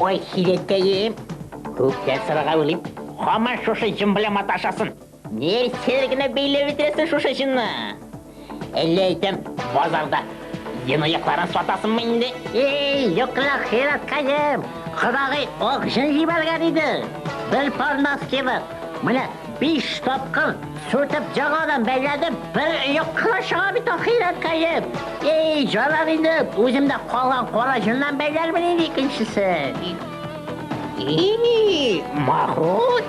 Ой, хиләткәем. Күптән сорарга уйлыйм. Һаман шушы җен белән маташасың. Нәрсәләр генә бәйләп бетерәсең шушы җынны? Әллә әйтәм, базарда җен оякларын сатасыңмы инде? Эй, юк ла, хиләткәем. Кодагый ак җен җибәргән иде. Бер пар носкилык. Менә 5 тапкыр сүтеп яңадан бәйләдем, бер оек кына чыга бит ахирәткәем. Эй, җанар инде, үземдә калган кара җеннән бәйләрмен инде икенчесен. И, Махмуд,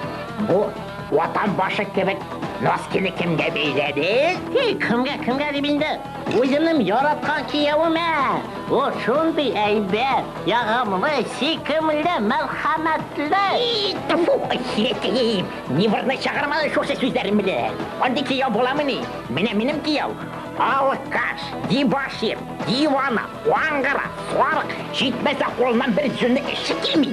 бу ватан башы кебек носкины кемгә бәйләдең? Эй, кемгә, кемгә дип инде? Үземнең яраткан киявемә. Ул шундый әйбәт, ягымлы, сөйкемле, мәрхәмәтле. И, тфу, ахирәткәем, нервны чыгарма шушы сүзләрең белән. Андый кияү буламыни? Менә минем кияү. Алкаш, дебошир, дивана, аңгыра, сарык, җитмәсә кулыннан бер җүнле эш килми.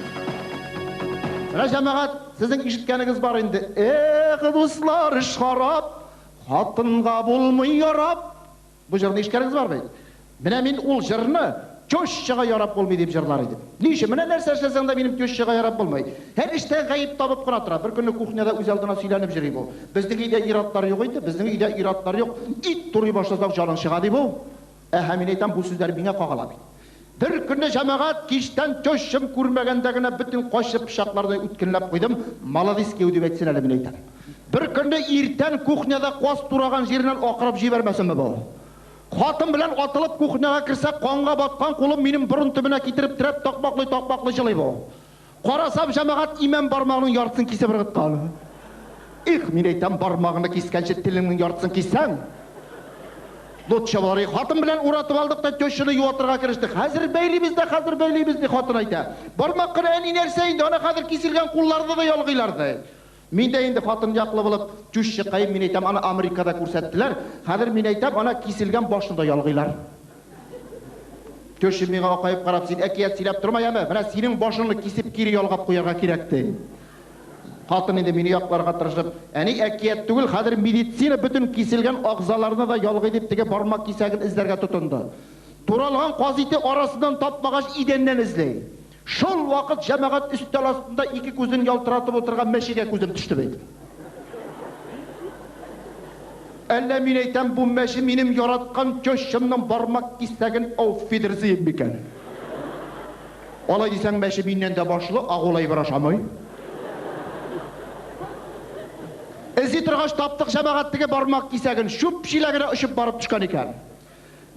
Менә җәмәгать, сезнең ишеткәнегез бар инде. Эх, дуслар, эш харап, хатынга булмый ярап. Бу җырны ишеткәнегез бар бит? Менә мин ул җырны тещага ярап булмый дип җырлар идем. Ни өчен? Менә нәрсә эшләсәң дә минем тещага ярап булмый. Һәр эштә гаеп табып кына тора. Бер көнне кухняда үз алдына сөйләнеп йөри бу. Безнең өйдә ир-атлар юк инде, безнең өйдә ир-атлар юк. Ит турый башласаң җаның чыга ди бу. Әһә, мин әйтәм, бу сүзләр миңа кагыла бит. Бер көнне җәмәгать кичтән тещам күрмәгәндә генә бөтен кайчы пычакларны үткенләп куйдым. Маладис кияү дип әйтсен әле, мин әйтәм. Бер көнне иртән кухняда каз тураган җиреннән акырып җибәрмәсенме бу? Хатын белән атылып кухняга керсә, канга баткан кулын минем борын төбенә китереп терәп такмаклый-такмаклый җылый бу. Карасам, җәмәгать имән бармагының яртысын кисеп ыргыткан. Их, мин әйтәм, бармагыңны кискәнче телеңнең яртысын киссәң. Лутчы булыр. Хатын белән уратып алдык та тещаны юатырга керештек. Хәзер бәйлибез дә, хәзер бәйлибез, ди хатын әйтә. Бармак кына әни нәрсә инде, аны хәзер киселгән кулларны да ялгыйлар, ди. Мин дә инде хатын яклы булып, тещакаем, мин әйтәм, аны Америкада күрсәттеләр. Хәзер мин әйтәм, ана киселгән башны да ялгыйлар. Теща миңа акаеп карап, син әкият сөйләп торма, яме, менә синең башыңны кисеп кире ялгап куярга кирәк, ди. Хатын инде мине якларга тырышып, әни әкият түгел, хәзер медицина бөтен киселгән агзаларны да ялгый дип теге бармак кисәген эзләргә тотынды. Туралган каз ите арасыннан тапмагач, идәннән эзли. Шул вакыт җәмәгать өстәл астында ике күзен ялтыратып утырган мәчегә күзем төште бит. Әллә мин әйтәм, бу мәче минем яраткан тещамның бармак кисәген ауфидерзейн микән? Алай дисәң, мәче миннән дә башлы, агулай бер ашамый. Эзли торгач таптык җәмәгать теге бармак кисәген, чүп чиләгенә очып барып төшкән икән.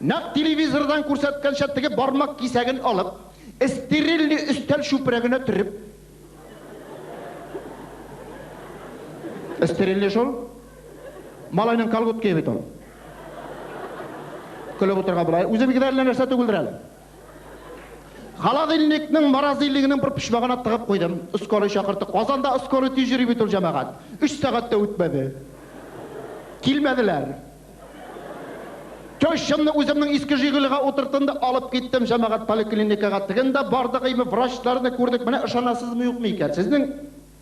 Нәкъ телевизордан күрсәткәнчә теге бармак кисәген алып, стерильный өстәл чүпрәгенә төреп. Стерильный шул. Малайның колготки бит ул. Көлеп утырга була. Үзенеке дә әллә нәрсә түгелдер әле. Холодильникның морозильнигының бер почмагына тыгып куйдым. Скорый чакырттык. Казанда скорый тиз йөри бит ул, җәмәгать. 3 сәгать тә үтмәде. Килмәделәр. Тещамны үземнең иске Жигулига утырттым да алып киттем җәмәгать поликлиникага. Тегендә бардык, әйме, врачларны күрдек. Менә ышанасызмы, юкмы икән? Сезнең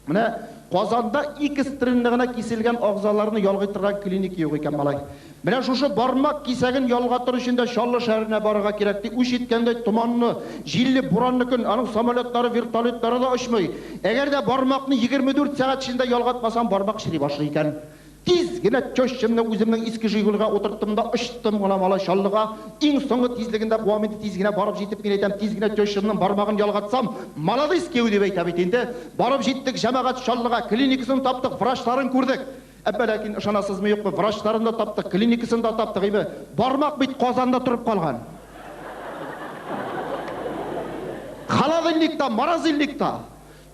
менә Казанда экстренно гына киселгән агзаларны ялгый торган клиника юк икән, малай. Менә шушы бармак кисәген ялгатыр өчен дә Чаллы шәһәренә барырга кирәк, ди. Үч иткәндәй томанлы, җилле, буранлы көн, аның самолетлары, вертолетлары да очмый. Әгәр дә бармакны 24 сәгать эчендә ялгатмасаң, бармак чери башлый икән. Тиз генә тещамны үземнең иске Жигулига утырттым да очтым гына, малай, Чаллыга. Иң соңгы тизлегендә куам инде, тиз генә барып җитеп, мин әйтәм, тиз генә тещамның бармагын ялгатсам, маладис кияү дип әйтә бит инде. Барып җиттек, җәмәгать, Чаллыга, клиникасын таптык, врачларын күрдек. Әмма ләкин ышанасызмы, юкмы, врачларын да таптык, клиникасын да таптык, име, бармак бит Казанда торып калган. Холодильникта, морозильникта.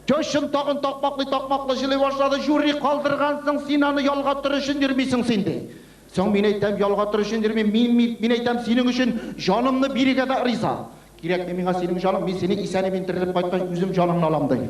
Тещам тагын такмаклый-такмаклый җылый башлады. Жюри калдыргансың, син аны ялгатыр өчен йөрмисең син, ди. Соң мин әйтәм, ялгатыр өчен йөрмим, мин, мин, мин әйтәм, синең өчен җанымны бирергә дә риза. Кирәкми миңа синең җаның, мин сине исән-имин терелеп кайткач, үзем җаныңны алам, ди.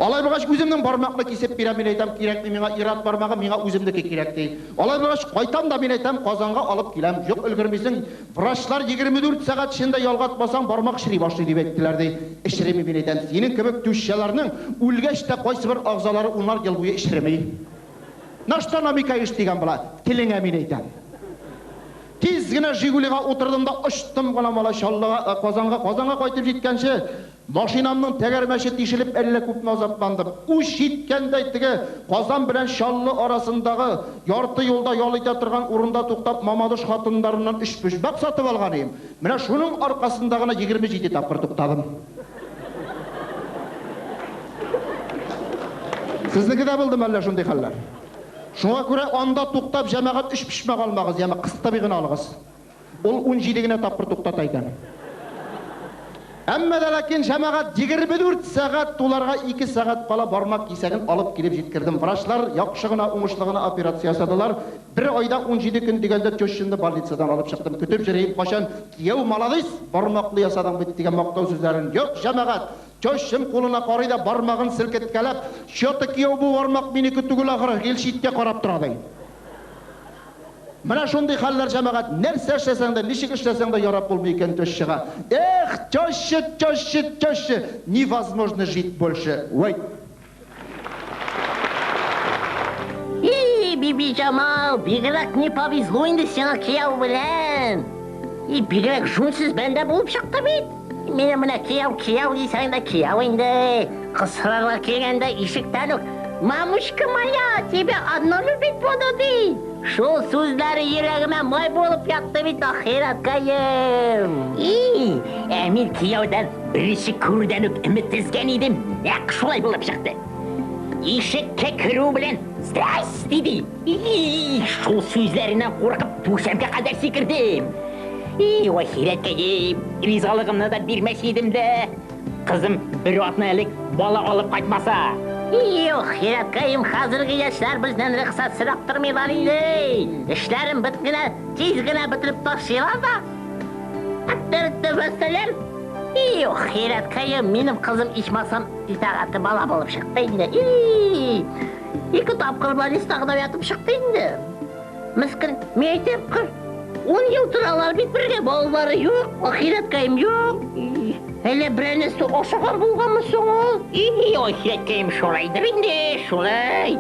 Алай булгач, үземнең бармакны кисеп бирәм, мин әйтәм, кирәкми миңа ир-ат бармагы, миңа үземнеке кирәк, ди. Алай булгач, кайтам да, мин әйтәм, Казанга алып киләм. Юк, өлгермисең. Врачлар 24 сәгать эчендә ялгатмасаң, бармак чери башлый, дип әйттеләр, ди. Эчереми, мин әйтәм, синең кебек тющаларның үлгәч тә кайсыбер агзалары унар ел буе эчереми. На что намекаешь, дигән була, телеңә, мин әйтәм. Тиз генә Жигулига утырдым да очтым гына малай Чаллыга, Казанга. Казанга кайтып җиткәнче, машинамның тәгәрмәче тишелеп әллә күпме азапландым. Үч иткәндәй теге Казан белән Чаллы арасындагы ярты юлда ял итә торган урында туктап Мамадыш хатыннарыннан өчпочмак сатып алган идем. Менә шуның аркасында гына 27 тапкыр туктадым. Сезнеке дә булдымы әллә шундый хәлләр? Шуңа күрә анда туктап җәмәгать өчпочмак алмагыз, яме кыстыбый гына алыгыз. Ул 17 генә тапкыр туктата икән. Әмма дә ләкин җәмәгать 24 сәгать туларга 2 сәгать кала бармак кисәген алып килеп җиткердем. Врачлар яхшы гына, уңышлы гына операция ясадылар. Бер айда 17 көн дигәндә тещамны больницадан алып чыктым. Көтеп йөрим, кайчан кияү маладис, бармаклы ясадың бит дигән мактау сүзләрен. Юк, җәмәгать, тещам кулына карый да бармагын селкеткәләп, чё-то кияү бу бармак минеке түгел ахры, гел читкә карап тора ди. Менә шундый хәлләр җәмәгать, нәрсә эшләсәң дә, ничек эшләсәң дә ярап булмый икән тещага. Эх, теща, теща, теща, невозможно жить больше. Вай. И, Бибиҗамал, бигрәк не повезло инде сиңа кияү белән. И, бигрәк жүнсез бәндә булып чыкты бит. Минем менә кияү, кияү дисәң дә кияү инде. Кыз сорарга килгәндә ишектән үк «Мамушка моя, тебя одно любить буду» ди. Шул сүзләре йөрәгемә май булып ятты бит, ахирәткәем. И, ә мин кияүдән беренче күрүдән үк өмет өзгән идем, нәкъ шулай булып чыкты. Ишеккә керү белән «Здрасте» ди. И, шул сүзләреннән куркып түшәмгә кадәр сикердем. И, ахирәткәем, ризалыгымны да бирмәс идем дә. Кызым бер атна элек бала алып кайтмаса. И, ахирәткәем, хәзерге яшьләр бездән рөхсәт сорап тормыйлар инде. Эшләрен бит генә, тиз генә бетереп ташлыйлар да. Әттер вәссәлам. И, ахирәткәем, минем кызым ичмасам итагатьле бала булып чыкты инде. И, ике тапкыр больницада ятып чыкты инде. Мескен, мин әйтәм, кыр, 10 ел торалар бит бергә, балалары юк, ахирәткәем юк. И, әллә берәр нәрсә ашаган булганмы соң ул? И, ахирәткәем, шулайдыр инде, шулай.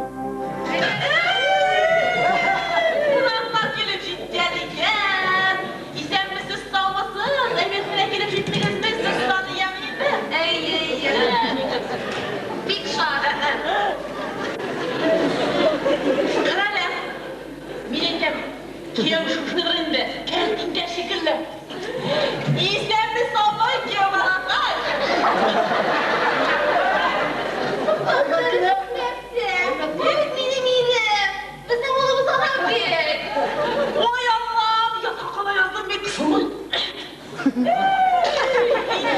Кунаклар килеп җиткән икән. Исәнмесез, саумысыз? Әйбәт кенә килеп җиттегезме? Сез таныям инде. Әйе, әйе. Бик шат. Карале. Мин әйтәм, кияү шушыдыр инде. Кәртинкә шикелле. Исәнме, саумы, кияү балакай? Бу бит минем ирем. Безнең улыбыз Арабек. Ой, Аллам, ятып кала яздым бит.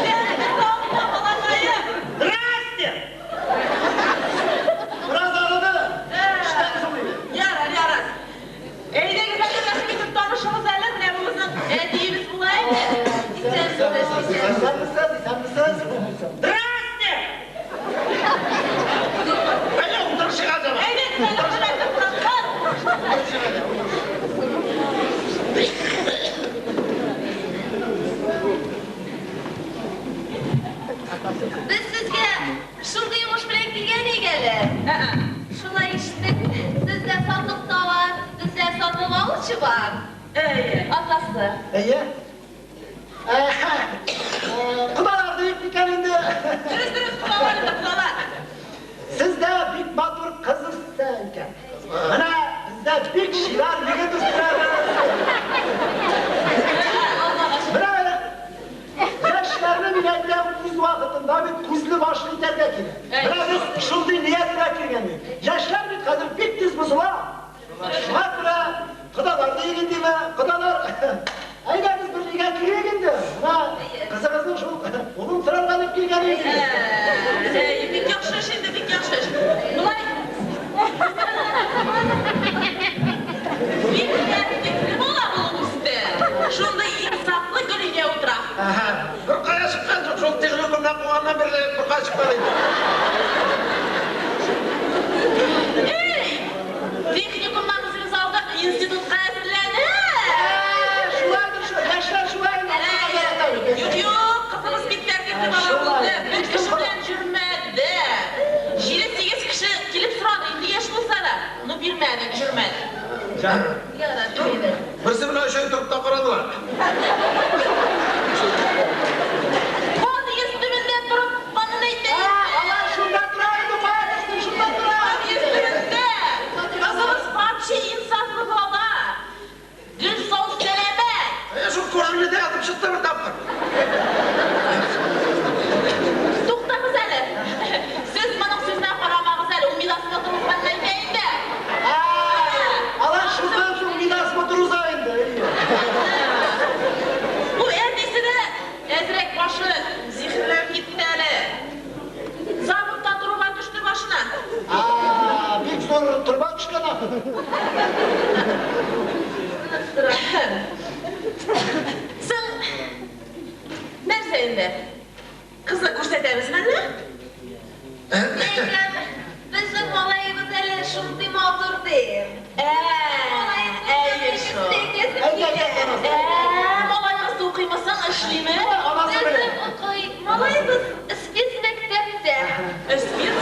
Исәнме, саумы, балакаем? Здрасте! Бераз арыды. Эштән соң иде. Ярар, ярар. Әйдәгез, әле рәхим итеп танышыгыз әле, менә бу безнең әтиебез була инде. Исәнмесез, исәнмесез. Исәнмесез, исәнмесез. Здрасте! Әйдә, утырышыйк әле. Әйдәгез әле, хөрмәтле кунаклар. Без сезгә шундый йомыш белән килгән идек әле. Шулай ишеттек, сездә сатык товар, бездә сатып алучы бар. Әйе. Атасы. Әйе. Кодалар диеп микән инде? Дөрес, дөрес, кодалар инде, кодалар. Сездә бик матур кыз үсә икән. Менә бездә бик чибәр егет үстерәбез. Менә яшьләрне мин әйтәм, үз вакытында бит күзле башлы итәргә кирәк. Менә без шундый ният белән килгән идек. Яшьләр бит хәзер бик тиз бозыла. Шуңа күрә кодалар диек инде, кодалар. Әйдәгез бер нигә килик инде. Менә кызыгызның шул улын сорарга дип килгән идек. Әйе, бик яхшы эш инде, бик яхшы эш. Болай. Бик тәртипле бала булып үсте. Шундый инсафлы гел өйдә утыра. Әһә, бер кая чыккан юк, шул техникумнан куганнан бирле бер кая чыкмады инде. Эй! Техникумнан үзегез алдык, институтка әзерләнә. Шулайдыр, шулай, яшьләр шулай инде. Юк, юк, кызыбыз бик тәртипле бала булды. Бер кеше белән йөрмәде. 7-8 кеше килеп сорады, инде яшь булса да. Ну бирмәдек, йөрмәде. Ярар, әйдә. Берсе белән Өч ай торып та карадылар. Подъезд төбендә торып, аны әйтә. Алар шунда тора инде, кая төштең, шунда тора. Подъезд төбендә. Кызыбыз вообще инсафлы бала. Гел сау сәламәт. Шул күршене атып чыкты бер тапкыр. Туктагыз әле. Сез моның сүзенә карамагыз әле. Ул медосмотр узганны әйтә инде. Алар шуннан соң медосмотр уза инде. Бу әтисе дә әзрәк башы зиһенләнеп китте әле. Заводта труба төште башына. Бик зур торба төшкән. Соң, нәрсә инде? Кызны күрсәтәбезме әллә? Әйтәм, безнең малаебыз әле шундый матур ди. Әйе шул. Малаегыз укыймы соң, эшлиме? Безнең укый, малаебыз спецмәктәптә. Спец?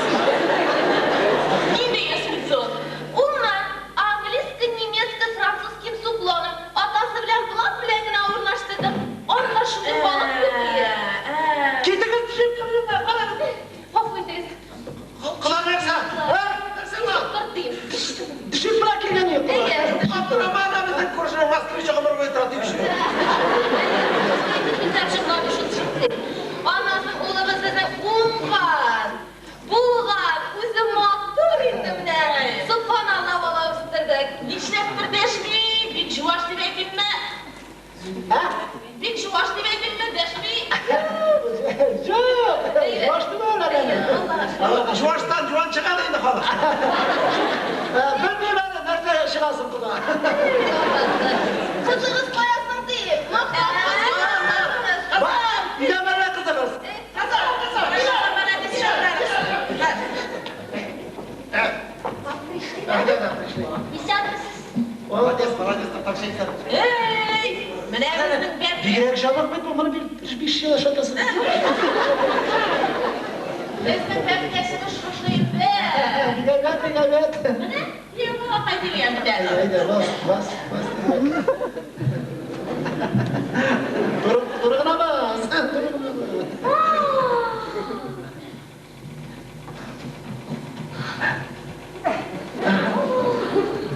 Нинди спец ул? Улман, английский, немецкий, французским с уклоном. Атасы белән блат белән генә урнаштырдык. Анда шундый халык күп ие. Китегез төшеп кабинетка, карагыз. Гафу итегез. Кода нәрсә? Нәрсә ул? Тортыйм. Төшеп белән килгән юк. Әйе. Аптырама да безнең күршенең москвичы гомер буе тора дип эшли. Аннан соң улыбыз безнең уңган, булган, үзе матур инде менә. Субханалла бала үстердек. Нишләптер дәшми? Бик җуаш дип әйтимме? Бик җуаш дип әйтимме? Дәшми. Юк, баш түгел әле. Җуаштан җуан чыга да инде халык. Белмим әле, нәрсә чыгасың кода. Кызыгыз кая соң дип. Мактап. Өйдә мәллә кызыгыз? Исәнмесез. Молодец, молодец, тапшырсың. Эй, менә безнең бәбкә. Бигрәк җабык бит бу, моны бер биш ел ашатасың. Безнең бәбкәсебез шушы инде. Әйбәт, әйбәт. Менә кияүгә кайтып бит әле. Әйдә, бас, бас, бас. Туры гына бас. Туры гына бас.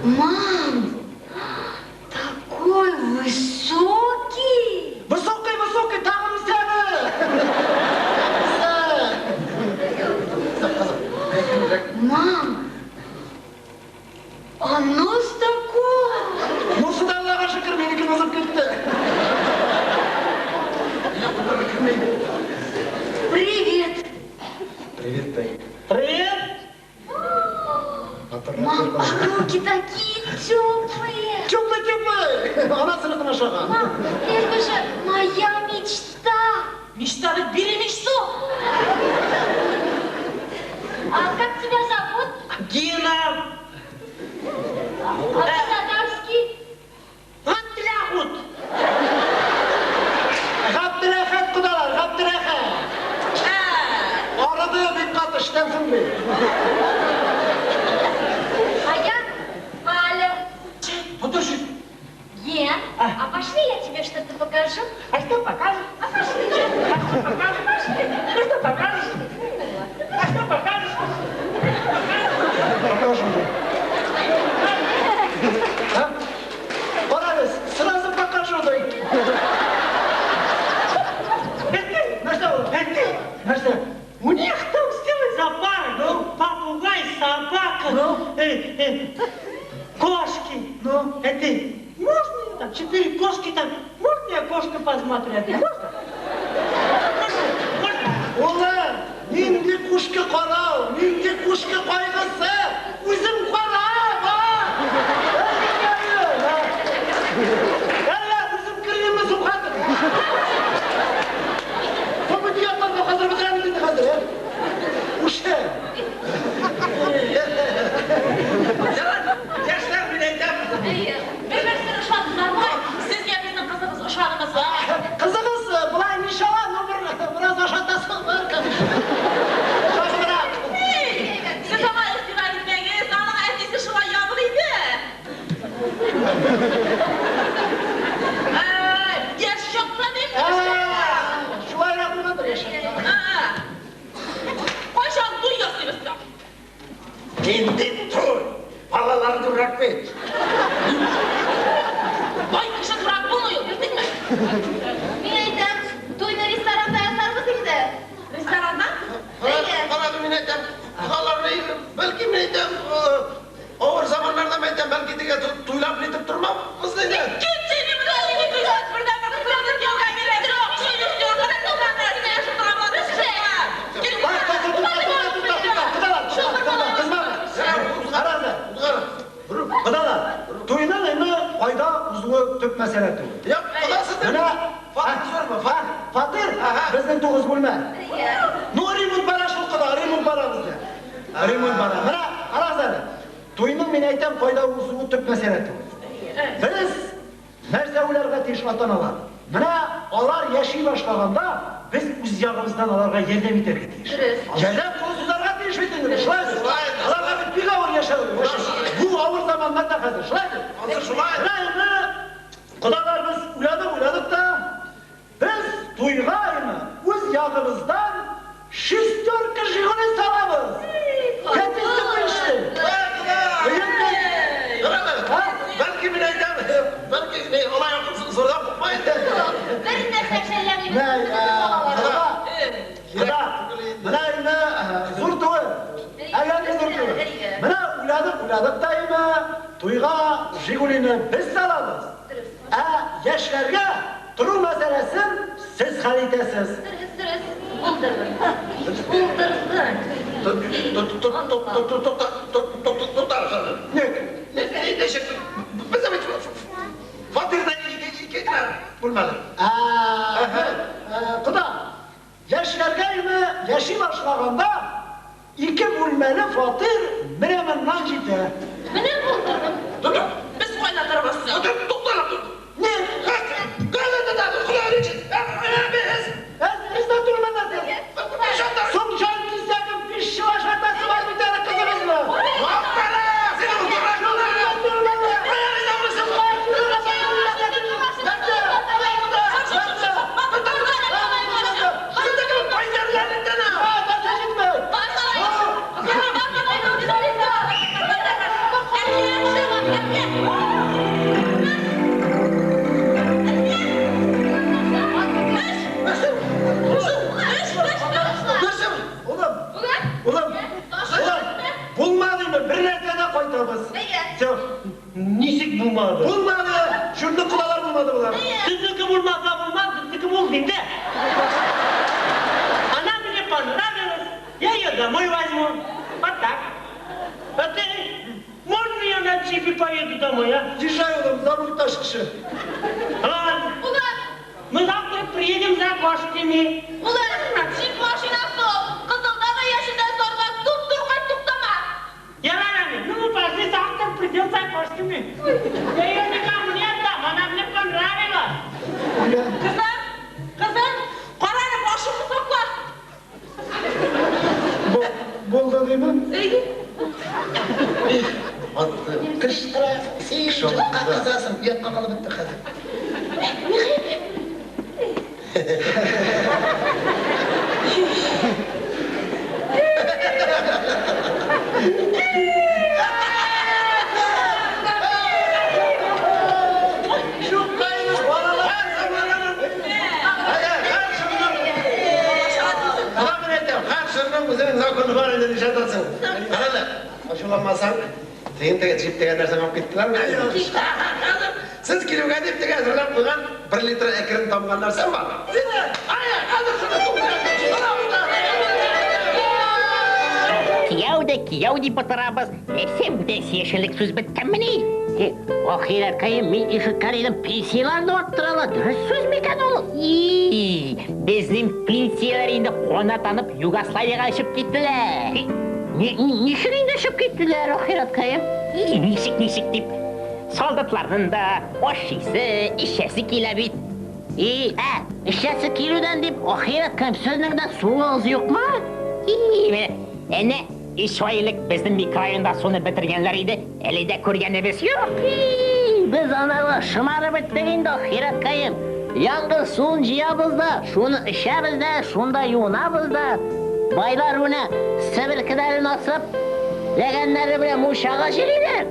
Мам, такой высокий. Высокий, высокий, тагын үсә. Мам, а нос такой. Бусы да Аллага шөкер, минеке узып китте. Привет. Привет, Тай. Привет. Мам, а руки такие теплые. Теплый, теплый. Анасыныкын ашаган. Мам, это же моя мечта. Мечта бит, бери мечту. А как тебя зовут? Гена. А по-татарски? Габделәхут. Габделәхәт кодалар, Габделәхәт. Арыды бик каты эштән соң бит. А я Аля. Подожди. Ген, а пошли я тебе что-то покажу. А что покажешь? А пошли. Покажешь? Пошли. Ну что покажешь? А что покажешь? Покажу. А? Карагыз, сразу покажу, ди. Это, Нәрсә ул? это, Нәрсә? у них там целый зоопарк. Ну? Попугай, собака, Ну? кошки. Ну? Это, можно я там, 4 кошки там, можно я кошку посмотрю? Можно? Можно? Можно? Улым, нинди кошка карау, нинди кошка кайгысы? Үзем кара, ба! Әллә үзем кердемме соң хәзер? Бу диатларны хәзер бетерәбез инде хәзер, ә? Үше. Яшьләр мин әйтәм. Әйе, бер-берсен ошадылар бугай. Сезгә безнең кызыбыз ошадымы соң? Кызыгыз болай ничава, но бер бераз ашатасың бар, конечно. Шашыбрак. Эй, сез аңа игътибар итмәгез, аның әтисе шулай ябык иде. Мин әйтәм, туйны ресторанда ясарбыз инде. Ресторанда? Карады, мин әйтәм, аларны, бәлки мин әйтәм, авыр заманнарда мин әйтәм, бәлки теге туйлап нитеп тормабыз инде. Кит сине менә бердән-бер кызны кияүгә бирә. Кодалар, туйның инде кайда узуы төп мәсьәлә түгел. Юк, кодасы Менә фатир зурмы? Фатир безнең 9 бүлмә. Ну, ремонт бара шул кода, ремонт бара бездә. Ремонт бара. Менә карагыз әле. Туйның мин әйтәм, кайда узуы төп мәсьәлә түгел. Без нәрсә уйларга тиеш ата-аналар? Менә алар яши башлаганда без үз ягыбыздан аларга ярдәм итәргә тиеш. Ярдәм кулы сузарга тиеш бит инде. Шулай бит. Аларга бит бик авыр яшәү. Бу авыр заманнарда хәзер. Шулай бит. Шулай. Менә инде кодалар без уйладык, уйладык та без туйга инде үз ягыбыздан шестерка Жигули салабыз. Кәтисте бу. Бәлки мин әйтәм, бәлки алай зурдан купмай инде. Бер нәрсә шәлләмибез. Кода, менә инде зур түгел. Әллә ни зур түгел. Менә уйладык, уйладык та инде туйга Жигулины без салабыз. Ә яшьләргә тору мәсьәләсен сез хәл итәсез. Дөрес, дөрес. Булдырдың. Булдырдың. Ник? Без бит фатирда ике генә бүлмәле. Кода, яшьләргә инде яши башлаганда ике бүлмәле фатир менә моннан җитә. Менә булдырдың. Без кайда торабыз? Тукталып. Ник? Без дә тормадык. Соң җан кисәгем биш ел ашатасы бар бит әле кызыгызны. Улым, улым, булмады инде, бер нәрсә дә кайтабыз. Все. Ничек булмады? Булмады! Шундый кодалар булмады болар. Сезнеке булмаса булмас, безнеке булды инде. Она мне понравилась, я ее домой возьму. Вот так. А ты, можно я на джипе поеду домой, а? Езжай, улым, за руль таш кеше. Ладно. Мы завтра приедем за кошками. Улым, джип машинасы ул. Кызылда да яшелдә сарыда туп-турга туктама. Ярар, ну мы пошли завтра придем за кошками. Я ее никому не отдам, она мне понравилась. Кызым, кызым, кара әле, башыңны сакла. Булды димен? Кычкыра, син шулка кызасың, оятка калып беттек хәзер. Үзенең законы бар инде, нишләтәсең? Кара әле, ачуланмасаң, син теге джип дигән нәрсәне алып киттеләрме? Сез килүгә дип теге әзерләп куйган 1 литр әкрен тамган нәрсәм бар. Хәзер шуны Кияү дә кияү дип утырабыз. Нәрсә бүтән сөйләшерлек сүз беткәнмени? Ахирәткәем, мин ишеткән идем, пенсияләрне арттыралар. Дөрес сүз микән ул? И, безнең пенсияләр инде канатланып Югославиягә очып киттеләр. Ничек инде очып киттеләр, ахирәткәем? И, ничек, ничек дип. Солдатларның да ашыйсы, эчәсе килә бит. И, эчәсе килүдән дип, ахирәткәем, сезнең дә суыгыз юкмы? И, менә, әнә 3 ай элек безнең микрорайонда суны бетергәннәр иде, әле дә күргәнебез юк. И, без анарга шымарып беттек инде, ахирәткәем. Яңгыр суын җыябыз да, шуны эчәбез дә, шунда юынабыз да. Байлар менә себеркеләрен асып, ләгәннәре белән мунчага йөриләр.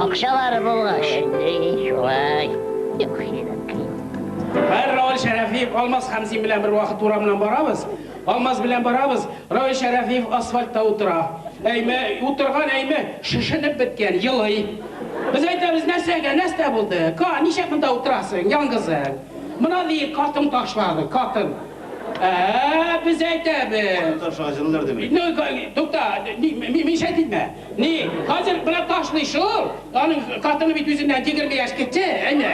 Акчалары булгач. Шулай. Ахирәткәем. Һәр Шәрәфиев Алмаз Хәмзин белән бер вакыт урамнан барабыз. Алмаз белән барабыз, Равил Шәрәфиев асфальтта утыра. Әйме, утырган әйме, шешенеп беткән, елый. Без әйтәбез, нәрсәгә, нәрсә булды? Ка, ничек монда утырасың, яңгызың? Мына ди, катын ташлады, катын. Ә, без әйтәбез. Ташлаган димәк. Ну, тукта, мин әйтмә. Ни, хәзер менә ташлый шул. Аның катыны бит үзеннән 20 яшь кече, әйме.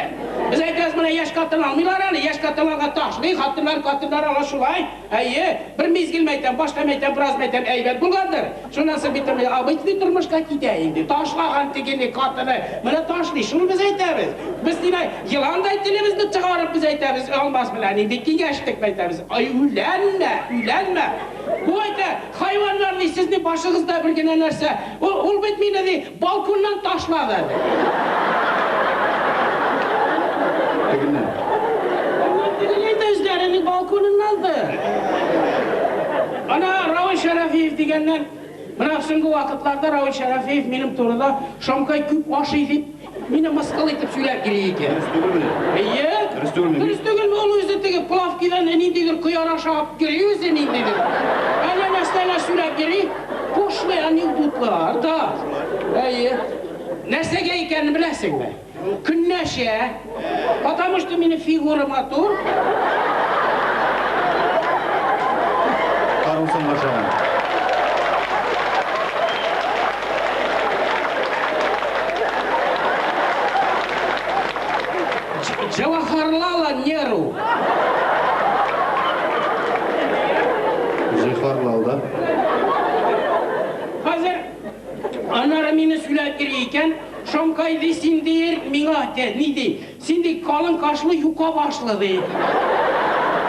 Без әйтәбез, менә яшь катын алмыйлар әле, яшь катынларга ташлый, хатыннар катыннар ала шулай. Әйе, бер мизгел мәйтәм, башка мәйтәм, бераз мәйтәм, әйбәт булгандыр. Шуннан соң бит обычный тормышка китә инде. Ташлаган тегене катыны, менә ташлый, шуны без әйтәбез. Без динә еландай телебезне чыгарып без әйтәбез, Алмаз белән инде киңәштек әйтәбез. Ай, үләнмә, үләнмә. Бу әйтә, хайваннар ди, сезнең башыгызда бер генә нәрсә. Ул бит мине ди, балконнан ташлады. Тегеннән. Тегеннән үзләренең балконыннан да. Ана Равил Шәрәфиев дигәннән, менә соңгы вакытларда Равил Шәрәфиев минем турыда Шамкай күп ашый дип, мине мыскыл итеп сөйләп йөри икән. Дөрес түгелме? Әйе. Дөрес түгелме? Дөрес түгелме? Ул үзе теге плавкидан ниндидер кыяр ашап йөри үзе ниндидер. Әллә нәрсәләр сөйләп йөри. Пошлый анекдотлар, да. Әйе. Нәрсәгә икәнен беләсеңме? Көнләшә. Потому что минем фигура матур. Карлсон ашаган. Джавахарлала Неру. Җихарлал да. Хәзер аннары мине сөйләп йөри икән, Шамкай ди, син дир, миңа әйтә, ни ди? Син ди, калын кашлы, юка башлы ди.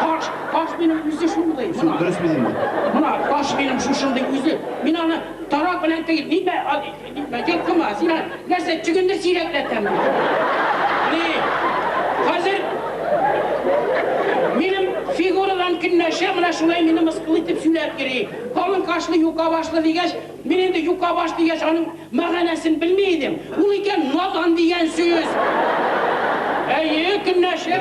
Каш, каш минем үзе шундый. Шул дөрес бит инде. Мына каш минем шушындый үзе. Мин аны тарак белән теге, нитмә, нитмә, йолкыма, син нәрсә, чөгендер сирәкләтәм. Ни? Хәзер минем фигурадан көнләшә, менә шулай мине мыскыл итеп сөйләп йөри. Калын кашлы, юка башлы дигәч, мин инде юка баш дигәч, аның мәгънәсен белми идем. Ул икән надан дигән сүз. Әйе, көнләшә.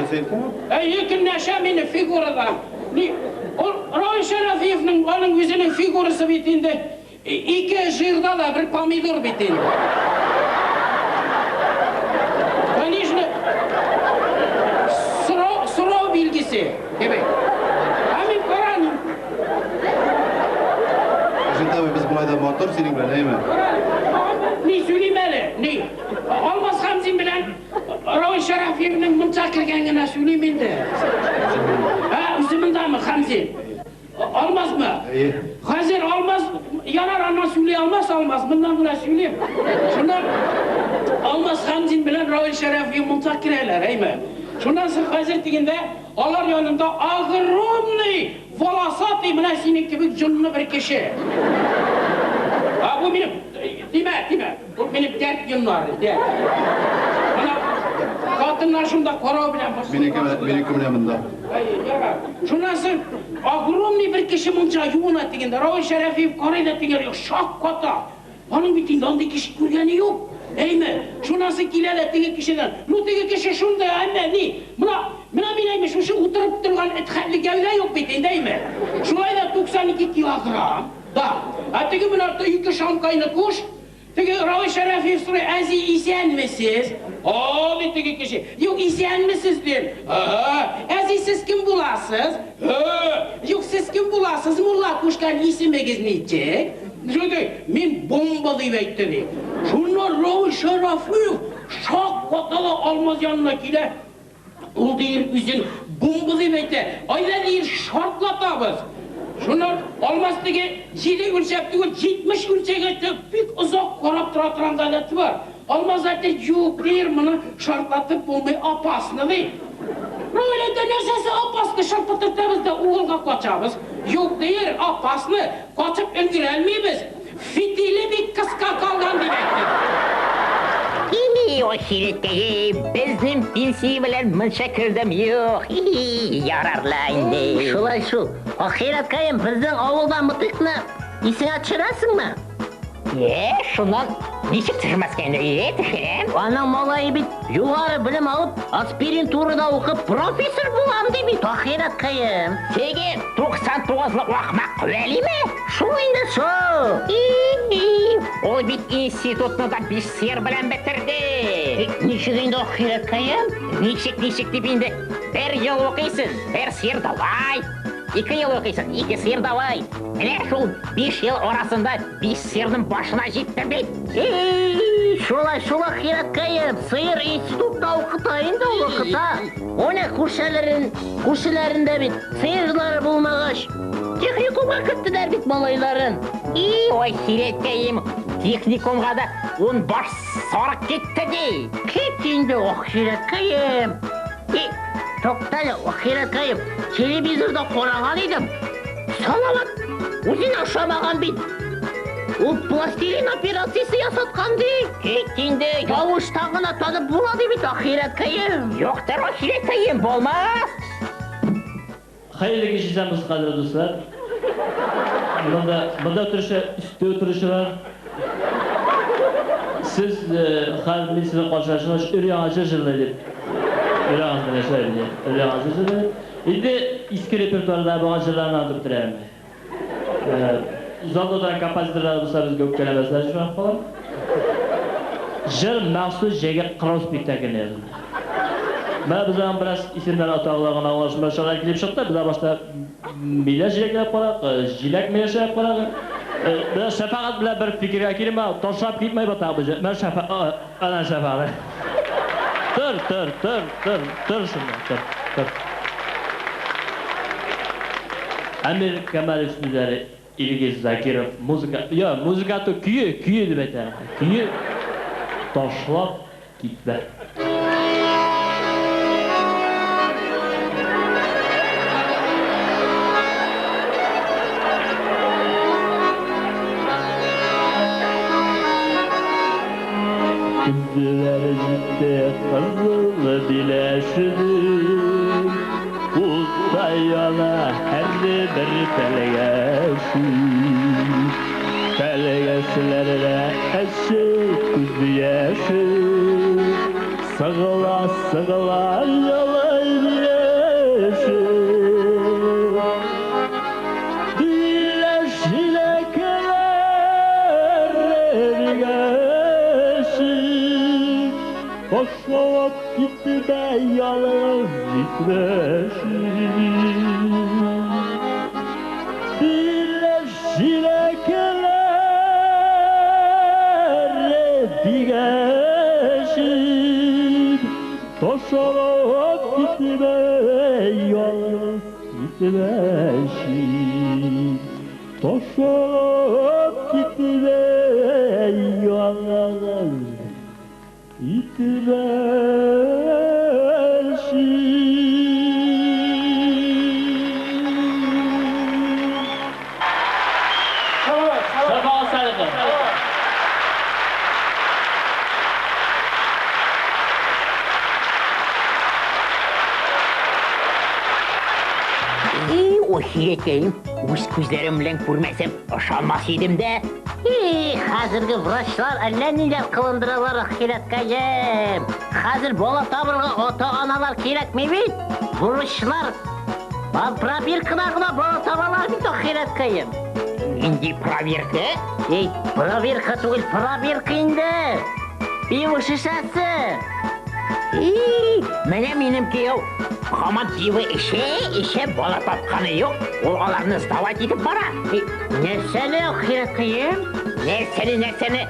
Әйе, көнләшә мине фигурадан. Ни, ул Равил Шәрәфиевнең аның үзенең фигурасы бит инде ике жирда да бер помидор бит инде. Конечно, сорау билгесе кебек. Ә мин караным. Рәшит абый, без болай да матур синең белән, әйме? Ни сөйлим әле? Ни? Алмаз Хәмзин белән Равил Шәрәфиевнең мунча кергән генә сөйлим инде. Ә, үзе мондамы, Хәмзин? Алмазмы? Әйе. Хәзер Алмаз, ярар, аннан сөйли алмас, Алмаз, моннан гына сөйлим. Шуннан Алмаз Хәмзин белән Равил Шәрәфиев мунча керәләр, әйме? Шуннан соң хәзер дигәндә, алар янында огромный волосатый менә синең кебек җонлы бер кеше. А бу минем, тимә, тимә, бу минем дәрт йоннары, дәрт. Менә хатыннар шунда карау белән башлый. Минеке менә монда. Ярар. Шуннан соң огромный бер кеше мунча юына дигәндә, Равил Шәрәфиев карый да дигән, шак ката. Аның бит инде андый кеше күргәне юк. Әйме, шуннан соң килә дә теге кешедән. Ну теге кеше шунда, әмма ни? Менә мин әйме, шушы утырып торган эт хәтле гәүдә юк бит инде, әйме. Шулай да 92 килограмм. Да. Ә теге менә ике шамкайны куш. Теге Равил Шәрәфиев сорый, әзи исәнмесез? О, ди теге кеше. Юк, исәнмесез дим. Әзи сез кем буласыз? Юк, сез кем буласыз? Мулла кушкан исемегез ничек? Шундый, мин бомба дип әйтте ди. Шуннан Равил Шәрәфиев шак ката да Алмаз янына килә. Ул дир үзен бомба дип әйтә. Айда дир шартлатабыз. Шуннан Алмаз теге 7 үлчәп түгел, 70 үлчәгә бик озак карап тора торган гадәте бар. Алмаз әйтә, юк дир, моны шартлатып булмый, опасно ди. Равил әйтә, нәрсәсе опасно, шартлатабыз да угылга качабыз. Юк дир, опасно, качып өлгерә алмыйбыз. Фитиле бик кыска калган дип әйтте. Хи-хи, ахирәткәем, безнең пенсия белән мунча кердем юк. Хи-хи, ярар ла инде. Шулай шул. Ахирәткәем, безнең авылда мытыкны исеңә төшерәсеңме? Е, шуннан Ничек төшермәскә инде? Е, төшерәм. Аның малае бит югары белем алып, аспирантурада укып, профессор булам ди бит, ахирәткәем. Теге 99-лы ахмак Вәлиме? Шул инде шул. И-и, ул бит институтны да 5 сыер белән бетерде. Ничек инде, ахирәткәем? Ничек, ничек дип инде? Бер ел укыйсың, бер сыер давай. 2 ел укыйсың, 2 сыер давай. Менә шул 5 ел арасында 5 сыерның башына җиттем бит. И, шулай, шул, ахирәткәем. Сыер институтта укыта инде ул, укыта. Менә күршеләрен, күршеләрендә бит сыерлары булмагач, техникумга керттеләр бит малайларын. И, ахирәткәем, техникумга да 10 баш сарык китте ди. Кит инде, ахирәткәем. И, туктале, ахирәткәем, телевизорда караган идем. Салават үзенә ошамаган бит. Ул пластилин операциясе ясаткан ди. Кит инде. Тавыштан гына танып була ди бит, ахирәткәем. Юктыр, ахирәткәем, булмас. Хәерле кич, исәнмесез, кадерле дуслар. Монда утыручы, өстә утыручылар. Сез хәзер мин сезнең каршыга чыгач, өр-яңа җыр җырлый дип. Өр-яңа менә шулай диде. Өр-яңа җыр җырлый. Инде иске репертуарда булган җырларны онытып бетерәм. Залда утырган композиторлар булса безгә үпкәләмәсләр дип уйлап калам. Җыр махсус җәйге кырау спектакленә язылды. Менә без аның бераз исемнәре атаулар гына аңлашылмаучылар килеп чыкты. Без башта миләш җиләкләп карадык, җиләк миләшләп карадык. Менә Шәфәгать белән бер фикергә килеп, ташлап китмәй батак без. Менә Шәфәгать, әнә Шәфәгать. Тор, тор, тор, тор, тор шунда, тор, тор. Әмир Камалев сүзләре, Илгиз Закиров музыка, я, музыка то көе, көе дип әйтә. Көе ташлап китмә. Көзләр җитте кызыл биләшенең, Утта яна һәрбер тәлгәше. Тәлгәшләрдә әче күз яше, Сыгыла, сыгыла елый биләше. Биләш җиләкләре бигәше, Ташлап китте ялгыз җитмәше. Биләш җиләкләре бигәше, Ташлап китте ялгыз җитмәше. Ташлап китте ялгыз итмәше. Шәфәгать Салихов. И, ахирәткәем, үз күзләрем белән күрмәсәм, ышанмас идем дә. И, хәзерге врачлар әллә ниләр кылындыралар, ахирәткәем. Хәзер бала табырга ата-аналар кирәкми бит. Бурычлар пробиркада гына бала табалар бит, ахирәткәем. Нинди проверка? Эй, проверка түгел, пробирка инде. Пиво шешәсе. И, менә минем кияү һаман пиво эчә, эчә, бала тапканы юк. Ул аларны сдавать итеп бара. И, нәрсәне, ахирәткәем? Нәрсәне, нәрсәне?